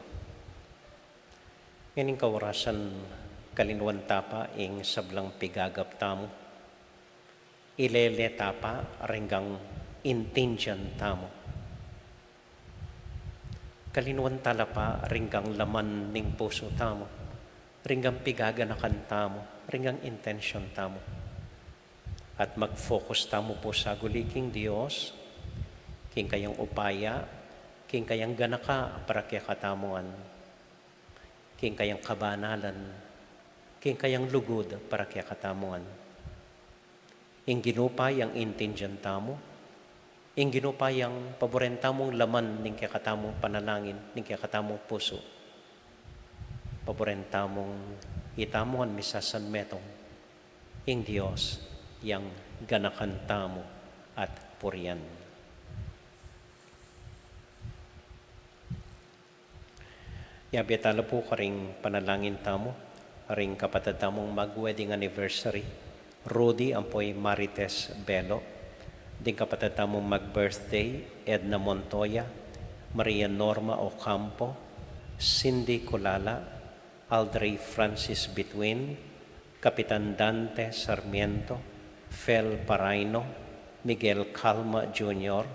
Ngening kaorasan, kalinuan ta pa ing sablang pigagap tamu. Ilele ta pa ring intindian tamu. Kalinuan ta la pa ring laman ning pusu tamu, ring pigaganakan tamu, ring intensyon tamu. At mag-focus tamu pu saguli king Dios, king kayang upaya, king kayang ganaka para kekatamu ngan, king kayang kabanalan, king kayang lugud para kekatamu ngan. Ing Ginu pa yang intindian tamu, ing Ginu pa yang paburen tamung laman ning kekatamung panalangin, ning kekatamung pusu. Paburen tamung itamu ngan misasanmetung ing Dios yang ganakan tamu at purian. Yabe tala pu karing panalangin tamu, ring kapatad tamung mag-wedding anniversary, Rudy ampo i Marites Belo, ding kapatad tamung mag-birthday, Edna Montoya, Maria Norma Ocampo, Cindy Culala, Aldrey Francis Bituin, Kapitan Dante Sarmiento, Fel Paraino, Miguel Calma Junior,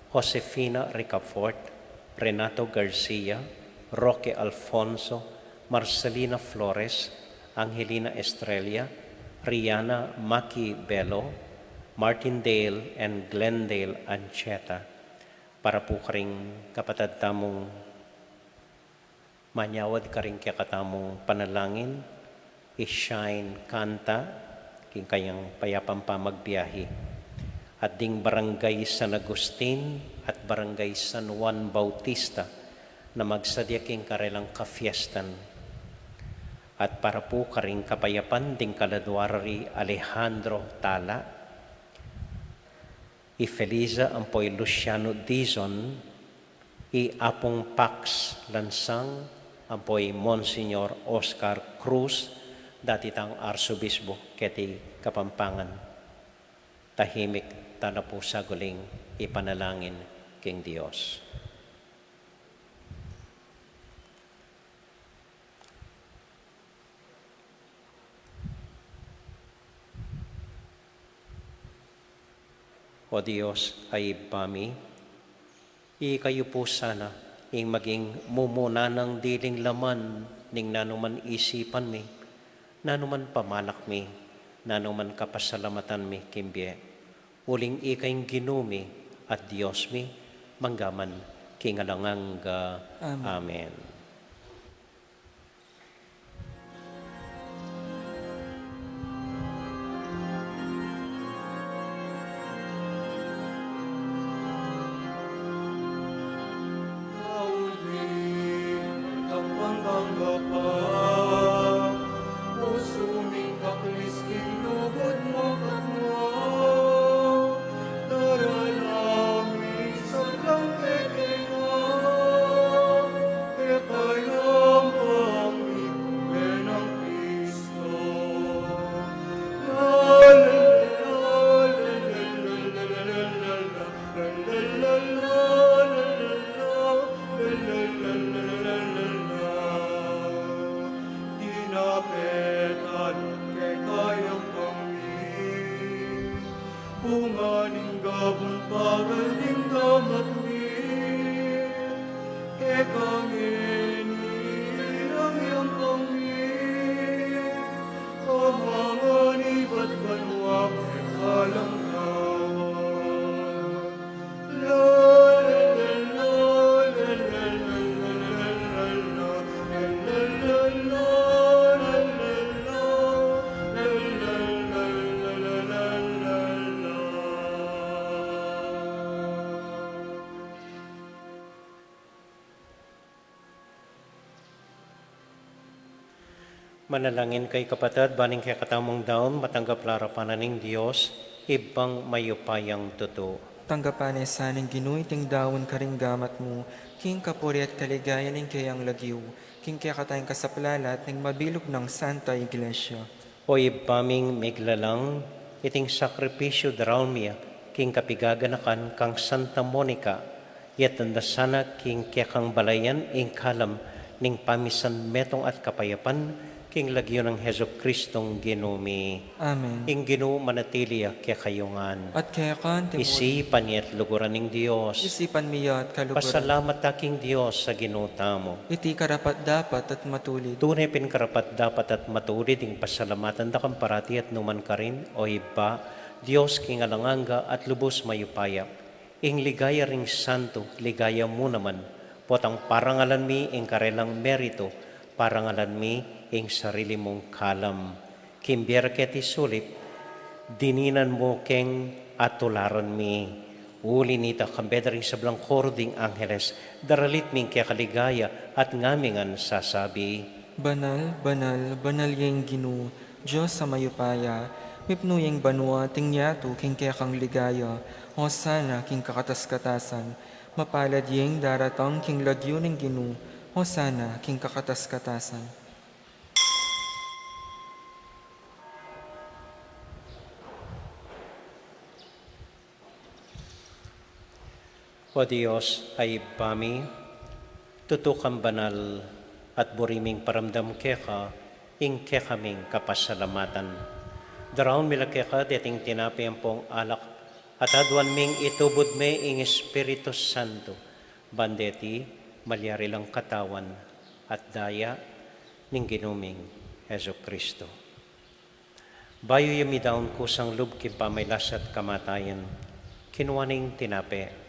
Josefina Ricafort, Renato Garcia, Roque Alfonso, Marcelina Flores, Angelina Estrella, Rihanna Maki Bello, Martindale and Glendale Ancheta. Para pu karing kapatad tamung manyawad karing kekatamung panalangin, i Shine Canta, king kayang payapang pamagbiahi. At ding Barangay San Agustin at Barangay San Juan Bautista na magsadya king karelang kafiestan. At para pu karing kapayapan ding kaladua ra ri Alejandro Tala, i Feliza ampo i Luciano Dizon, i Apung Pax Lansang, ampo i Monsignor Oscar Cruz, dati tang Arsobisbo keti Kapampangan. Tahimik tana pu saguling ipanalangin king Dios. O Dios a Ibpa mi, ika yu pu sana ing maging mumuna nang diling laman ning nanuman isipan mi, nanuman pamalak mi, nanuman kapasalamatan mi king bie. Uling ika ing Ginu mi at Dios mi, mangga man king alang angga. Amen. Amen. Punganing gabun pagal ning gamat mi, kekang ini ilang yampang mi, pamangan ibat banua kekalang lawa. Manalangin kayu kapatad, ba ning kekatamung daun matanggap la arapan na ning Dios, Ibpang mayupayang tutu. Tanggapan na sa ning Ginu iting daun karing gamat mu, king kapurian at kaligayan ning keyang lagyu, king kekatang kasaplalan at ning mabilug nang Santa Iglesia. O Ibpa ming miglalang, iting sakripisyu daraun mi ya king kapigaganakan kang Santa Monica, yatas na sana king kekang balayan ing kalam ning pamisan metung at kapayapan, king lagyu nang Jesucristong Ginu mi. Amen. Ing Ginu manatili ya kekayu ngan. At keka naman. Isipan ya at luguran ning Dios. Isipan mi ya at kaluguran. Pasalamat ta king Dios a Ginu tamu. Iti karapat-dapat at matulid. Tune pin karapat-dapat at matulid ing pasalamatan da kang parati at nukarin man, O Ibpa, Dios king alang angga at lubus mayupaya, ing ligaya ring santu, ligaya mu naman, potang parangalan mi ing karelang meritu, parangalan mi ing sarili mung kalam. King bie ra keti sulip, dininan mu keng atularan mi. Uli nita, kambe da ring sablang koru ding angeles, daralit mi ing keka ligaya at ngami ngan sasabi: Banal, banal, banal ya ing Ginu, Dios a mayupaya, mipnu ya ing banua at ing yatu king kekang ligaya, Hosana king kakatas-katasan, mapalad ya ing daratang king lagyu ning Ginu, Hosana king kakatas-katasan. O Dios a Ibpa mi, tutu kang banal at buri ming paramdam keka ing kekaming kapasalamatan. Daraun mi la keka deting tinape ampong alak at aduan ming itubud me ing Espiritu Santo, ban deti malyari lang katawan at daya ning Ginu ming Jesucristo. Bayu ya midaun kusang lub king pamailas at kamatayan, kinua ne ing tinape,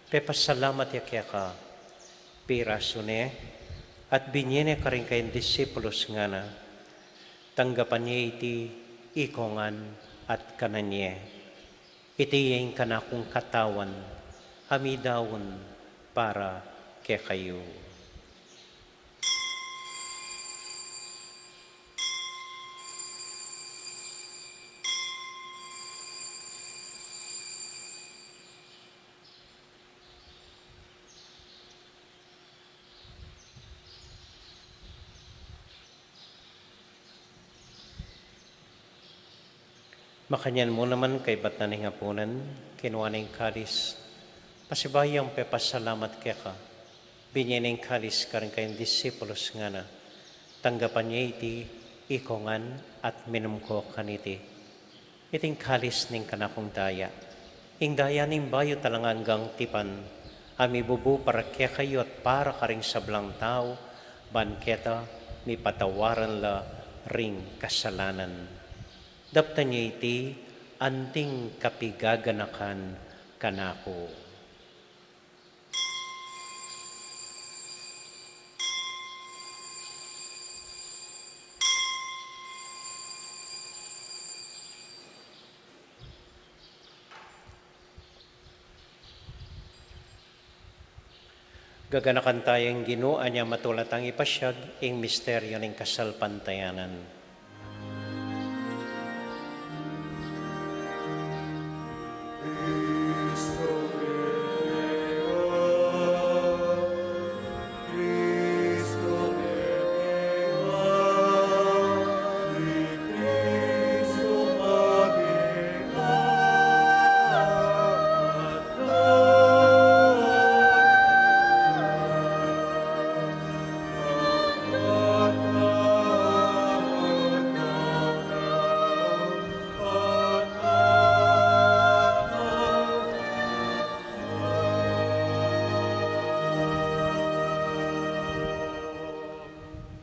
pepasalamat ya keka, pirasu ne, at binie ne karing kayang disipulus, ngana: Tanggapan ye iti ikongan at kanan ye. Iti ya ing kanakung katawan a midaun para kekayu. Makanyan mu naman kaybat na ning apunan, kinua ne ing kalis, pasibayu yang pepasalamat keka, binie ne ing kalis karing kayang disipulus, ngana: Tanggapan ye iti ikongan at minum ko kaniti. Iti ing kalis ning kanakung daya, ing daya ning bayu at alang anggang tipan, a mibubu para kekayu at para karing sablang tau, ban keta mipatawaran la ring kasalanan. Daptan ye iti anting kapigaganakan kanaku. Gaganakan taya ing Ginu, anya matula tang ipasiag ing misteryu ning kasalpantayanan.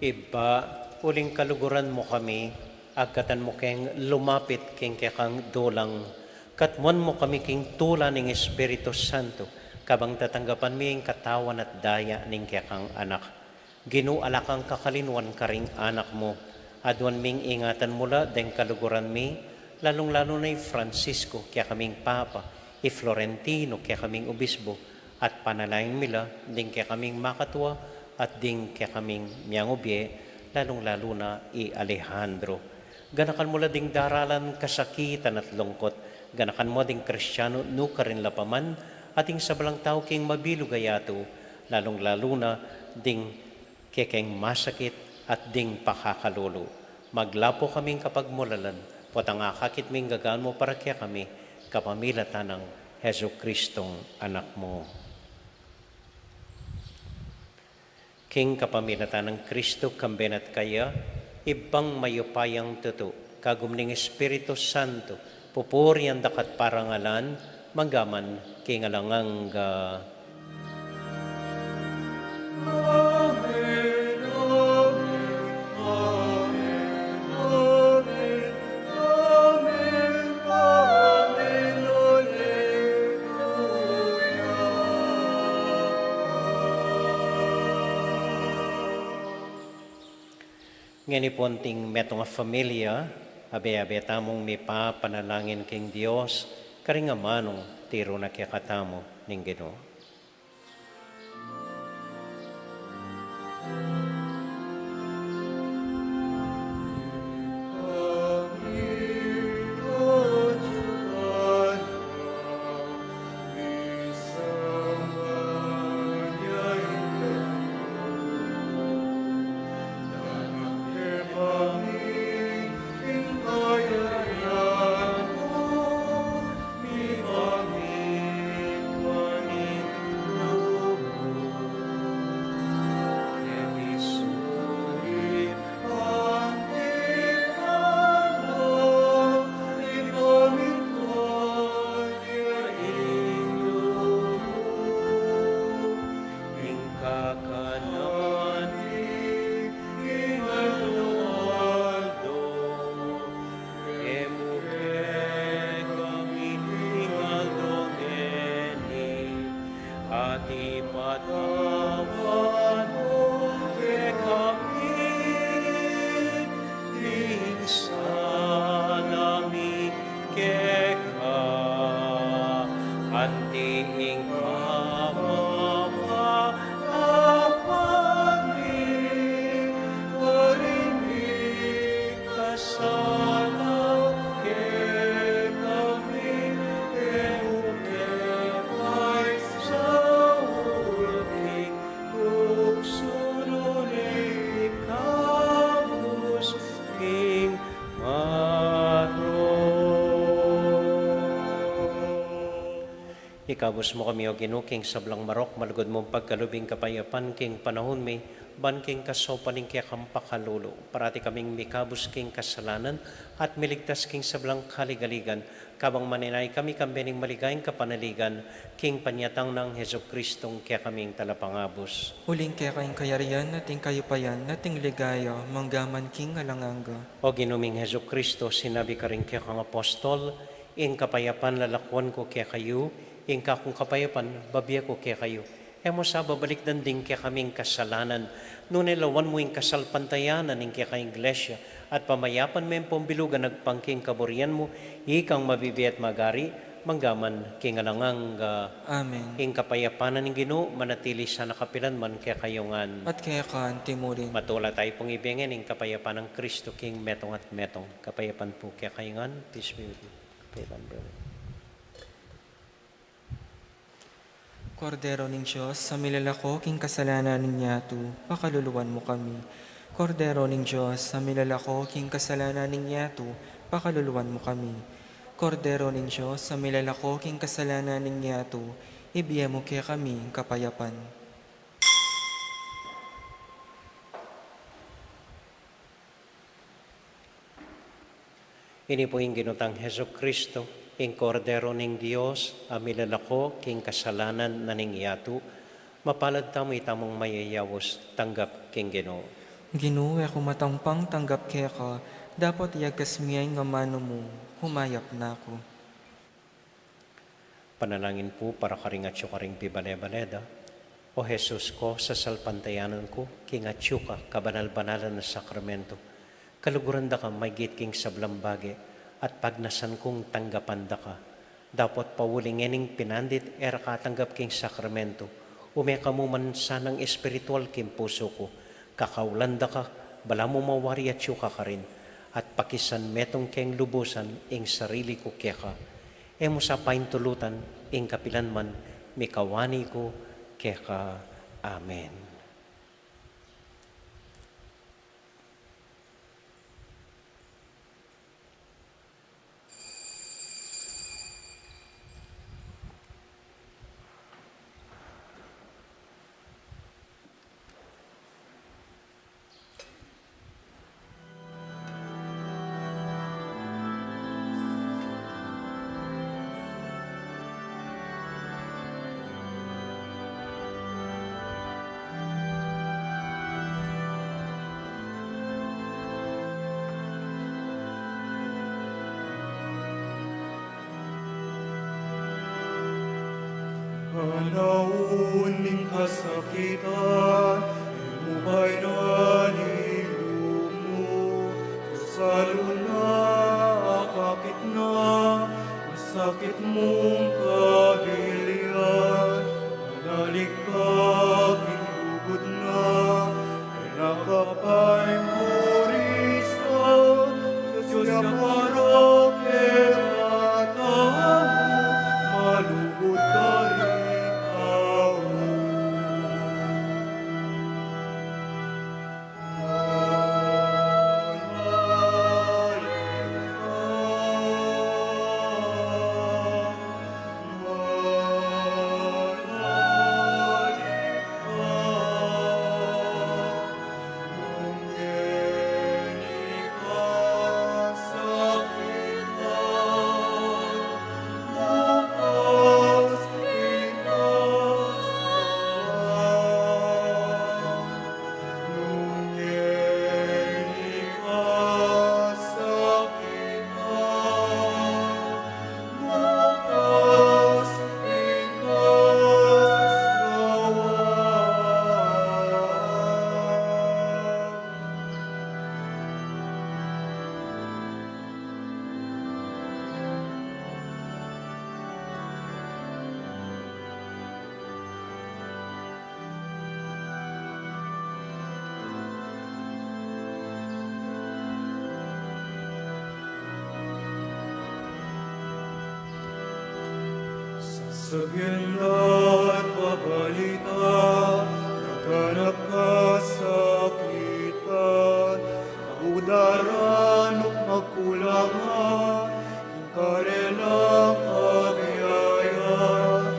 Ibpa, uling kaluguran mu kami, agkatan mu keng lumapit king kekang dulang, katmuan mu kami king tula ning Espiritu Santo, kabang tatanggapan mi ing katawan at daya ning kekang Anak. Ginu, ala kang kakalinuan karing anak mu. Aduan ming ingatan mu la deng kaluguran mi, lalung-lalu na i Francisco, kekaming Papa, i Florentino, kekaming Obispo, at panalangin mi la ding kekaming makatua at ding kekaming miangubie, lalung-lalu na i Alejandro. Ganakan mu la ding daralan kasakitan at lungkut. Ganakan mu ding Kristianu nukarin la pa man, at ing sablang tau king mabilug a yatu, lalung-lalu na ding kekeng masakit at ding pakakalulu. Maglapu kaming kapagmulalan, potang akakit ming gagawan mu para kekami, kapamilatan nang Jesucristong Anak mu. King kapamilatan nang Kristo, kambe na at kaya, Ibpang mayupayang tutu, kagum ning Espiritu Santo, pupurian da ka at parangalan, mangga man king alang angga. Ngeni pu anting metung a familia, abe-abe tamung mipapanalangin king Dios, karing amanung tiru na kekatamu ning Ginu. At ipatawad mu kekami ding sala mi keka, anti ing pamamatapan mi karing mikasala kekami, e mu ke paisaul king tuksu, nune ikabus king marok. Ikabus mu kami, O Ginu, king sablang marok, malugud mung pagkalub ing kapayapan king panaun mi, ban king kasaupan ning kekang pakalulu, parati kaming mikabus king kasalanan, at miligtas king sablang kaligaligan, kabang manenaya kami kambe ning maligayang kapanaligan, king panyatang nang Jesucristong kekaming Talapangabus. Uling keka ing kayarian, at ing kayupayan, at ing ligaya, manggaman king alang angga. O Ginu ming Jesucristo, sinabi karing kekang apostol, ing kapayapan lalakuan ku kekayu, ing kakung kapayapan bibie ku kekayu. E mu sa babalikdan ding kekaming kasalanan, nune lawan mu ing kasalpantayanan ning kekang Iglesia, at pamayapan me ampong bilugan agpang king kaburian mu, ikang mabibie at magari, manggaman king alang angga. Amen. Ing kapayapan na ning Ginu, manatili sana kapilan man kekayu ngan. At keka anti murin. Matula tayu pung ibie ngan ing kapayapan nang Kristo king metung at metung. Kapayapan pu kekayu ngan, peace be with you. Kapayapan, brother. Kordero ning Dios, a milalako king kasalanan ning yatu, pakaluluan mu kami. Kordero ning Dios, a milalako king kasalanan ning yatu, pakaluluan mu kami. Kordero ning Dios, a milalako king kasalanan ning yatu, ibie mu kekami ing kapayapan. Ini pu ing Ginu tang Jesucristo, ing Kordero ning Dios, a milalako king kasalanan na ning yatu. Mapalad tamu, itamu ing mayayaus tanggap king Ginu. Ginu, e ku matampang tanggap keka, dapot iyagas mu ya ing amanu mu, kumayap na ku. Panalangin pu para karing atyu karing pibale-bale da. O Jesus ku, sasalpantayanan ku king atyu ka kabanal-banalan a sakramento. Kaluguran da ka maygit king sablang bage, at pagnasan kung tanggapan da ka. Dapot pauli ngening pinandit e ra ka atanggap king sakramento, ume ka mu man sanang espiritual king pusu ku. Kakaulan da ka, balamu mawari atyu ka karin, at pakisan metung keng lubusan ing sarili ku keka. E mu sa paintulutan, ing kapilan man mikawani ku keka. Amen. Panaun ning kasakitan, e mu bainan ing lub mu. Lalo na akakit na masakit mung kabilian, manalikak ing lugud na, e na ka pa ing Kristo, Dios ya para kekatamu, malugud karing tau. Sasabian da't babalita, laganap kasakitan, audaran o magkulangan, ing karelang kabiayan,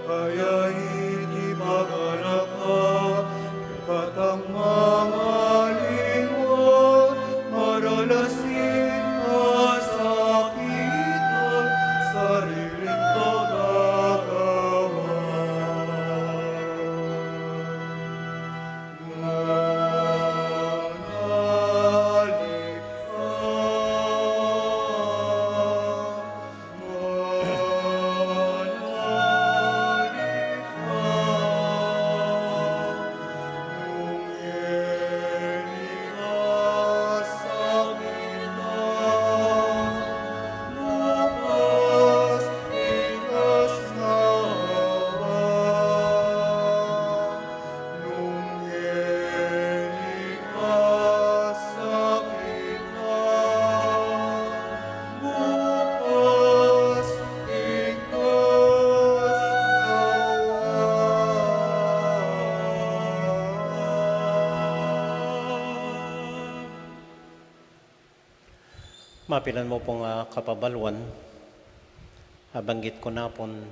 kaya iti paganaka, katang mangalingwan, maralas ing kasakitan, sariling pagagawan. Manalig ka. Mapilan mu pung, ah, kapabaluan, abanggit ku na pung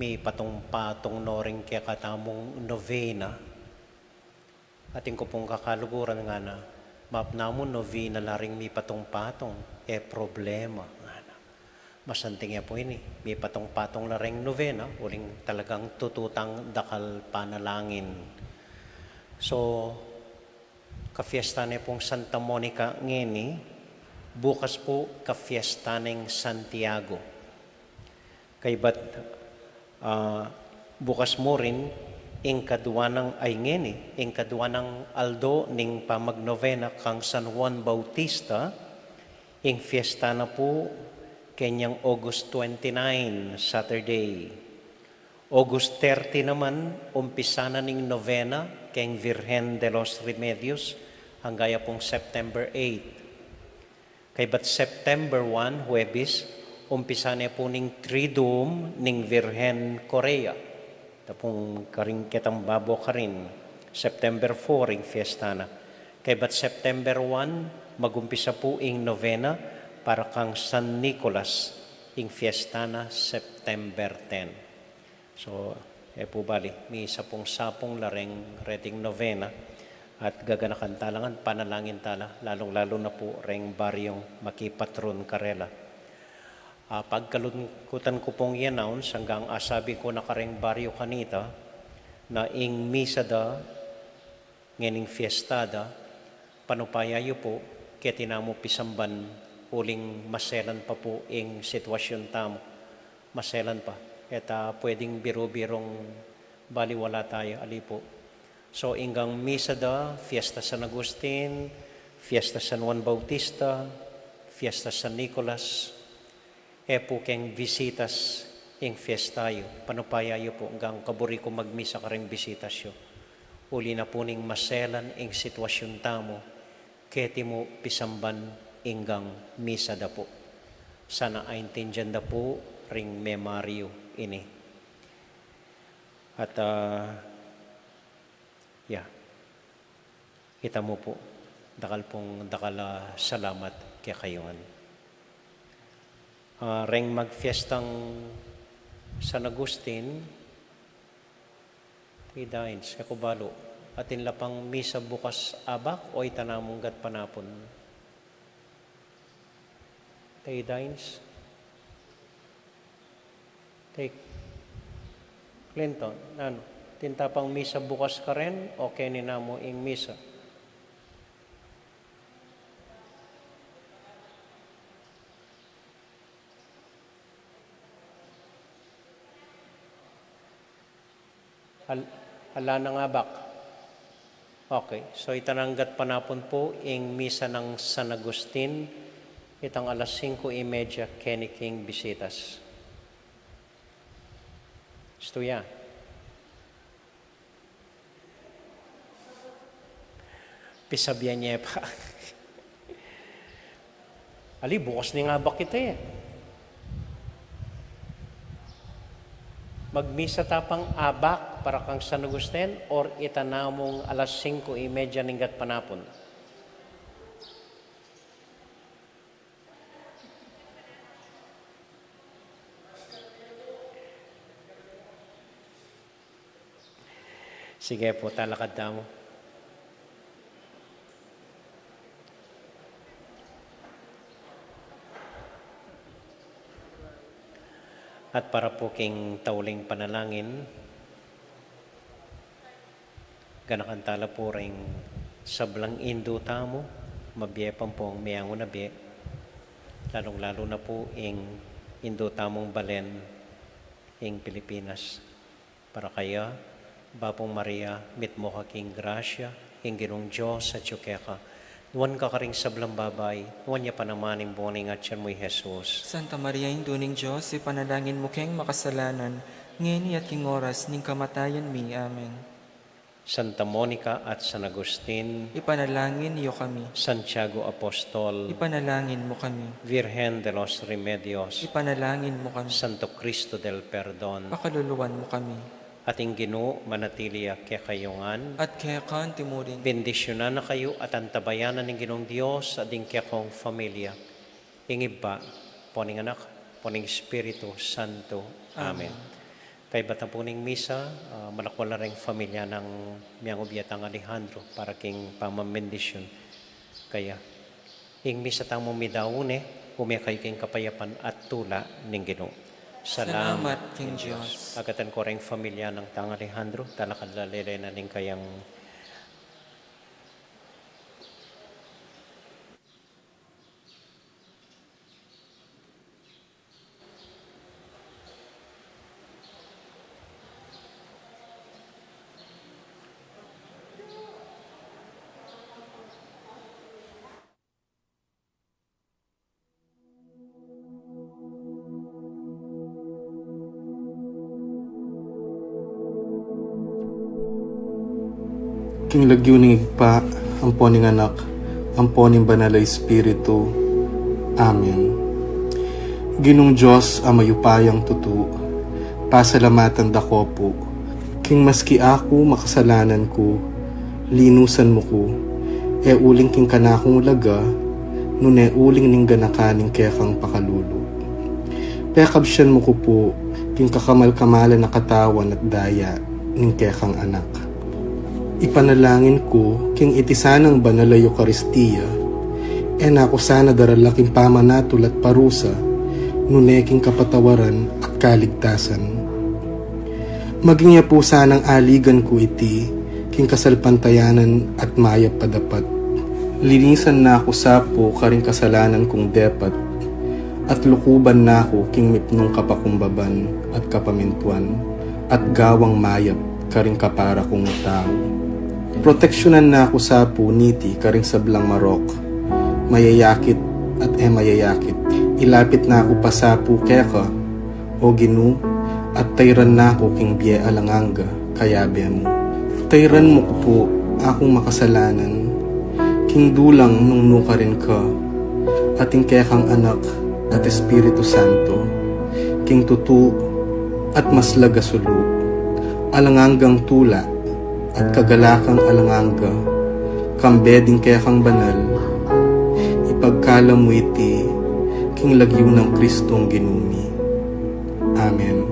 mipatung-patung no ring kekatamung novena. Atin ku pung kakaluguran ngana, mapnamu novena la ring mipatung-patung, e problema ngana. Masanting ya pu ini, mipatung-patung la ring novena, uling talagang tutu tang dakal panalangin. So, kafiesta ne pung Santa Monica ngeni, bukas pu kafiesta neng Santiago. Kaybat, ah, bukas mu rin, ing kadua nang, ay ngeni, ing kadua nang aldo ning pamagnovena kang San Juan Bautista, ing fiesta na pu kenyang August twenty-nine, Saturday. August thirty naman, umpisa na ning novena keng Virgen de los Remedios, angga ya pung September eight. Kaybat September one, Huwebes, umpisa ne pu ning Triduum ning Virgen Korea. Tapung karing ketang babo karin, September four ing fiesta na. Kaybat September one, magumpisa pu ing novena para kang San Nicolas, ing fiesta na September ten. So, e pu bali, misapung-sapung la reng reting novena, at gaganakan tala ngan, panalangin tala, lalung-lalu na pu reng baryung makipatron karela. Ah, pagkalungkutan ku pung i-announce, anggang asabi ku na kareng baryu kanita, na ing misa da, ngening fiesta da, panupaya yu pu, keti na mu pisamban, uling maselan pa pu ing sitwasyun tamu. Maselan pa. E ta pwedeng biru-birung baliwala tayu, ali pu. So, inggang misa da, fiesta San Agustin, fiesta San Juan Bautista, Fiesta San Nicolas, e pu keng visitas ing fiesta yu. Panupaya yu pu, anggang kaburi ku magmisa kareng visitas yu. Uli na pu ning maselan ing sitwasyun tamu, keti mu pisamban inggang misa da pu. Sana aintindian da pu ring memoryu ini. At, ah, ya, itamu pu, dakal pung dakal a salamat kekayu ngan. Ah, reng magfiestang San Agustin, Tita Ines, e ku balu, atin la pang misa bukas abak o ita namung gatpanapun? Tita Ines? Tita Clinton, nanu? Atin ta pang misa bukas karen o keni na mu ing misa? Al-, ala nang abak. Okay, so ita nang gatpanapun pu ing misa nang San Agustin, itang alas singko y media keni king bisitas. Estuya. Pisabian ye pa. Ali, bukas ning abak ita e. Magmisa ta pang abak para kang San Agustin or ita namung alas singko y media ning gatpanapun? Sige pu, talakad tamu. At para pu king tauling panalangin, ganakan tala pu ring sablang indu tamu, mabie pa pu ing meangu na bie, lalung-lalu na pu ing indu tamung balen, ing Pilipinas. Para kaya, Bapu Maria, mitmu ka king grasya, ing Ginung Dios atyu keka. Nuan ka karing sablang babai, nuan ya pa naman ing bunga ning atyan mu, i Jesus. Santa Maria, Indu ning Dios, ipanalangin mu keng makasalanan, ngeni at king oras ning kamatayan mi. Amen. Santa Monica at San Agustin, ipanalangin yu kami. Santiago Apostol, ipanalangin mu kami. Virgen de los Remedios, ipanalangin mu kami. Santo Cristo del Perdon, pakaluluan mu kami. At ing Ginu manatili ya kekayu ngan. At keka anti murin. Bendisyunan na kayu at antabayanan ning Ginung Dios at ding kekong familia. Ing Ibpa, ampo ning Anak, ampo ning Espiritu Santo. Amen. Amen. Kaybat na pu ning misa, ah, manakwan la reng familia nang Miangu Biatang Alejandro para king pamambendisyun. Kaya, ing misa tamung midaun ne, ume kayu king kapayapan at tula ning Ginu. Salamat king Dios. Agatan ko reng familia nang Tang Alejandro, talakad la lele na ning kayang King lagyu ning Ibpa, ampo ning Anak, ampo ning Banal a Espiritu. Amen. Ginung Dios a mayupayang tutu, pasalamatan da ko pu, king maski aku makasalanan ku, linusan mu ku, e uling king kanakung laga, nune uling ning ganakan ning kekang pakalulu. Pekabsian mu ku pu, king kakamal-kamalan a katawan at daya ning kekang Anak. Ipanalangin ku, king iti sanang banal a Eukaristia, e na ku sana darala king pamanatul at parusa, nune king kapatawaran at kaligtasan. Maging ya pu sanang aligan ku iti, king kasalpantayanan at mayap a dapat. Linisan na ku sa pu karing kasalanan kung depat, at lukuban na ku king mipnung kapakumbaban at kapamintuan, at gawang mayap karing kapara kung tau. Proteksyunan na ku sa pu niti karing sablang marok, mayayakit at e mayayakit. Ilapit na ku pa sa pu keka, O Ginu, at tayran na ku king bie alang angga, kayabe mu. Tayran mu ku pu akung makasalanan, king dulang nung nukarin ka, at ing kekang Anak at Espiritu Santo, king tutu at maslag a sulu, alang anggang tula, at kagalakang alang angga, kambe ding kekang banal, ipagkalub mu iti king lagyu nang Kristong Ginu mi. Amen.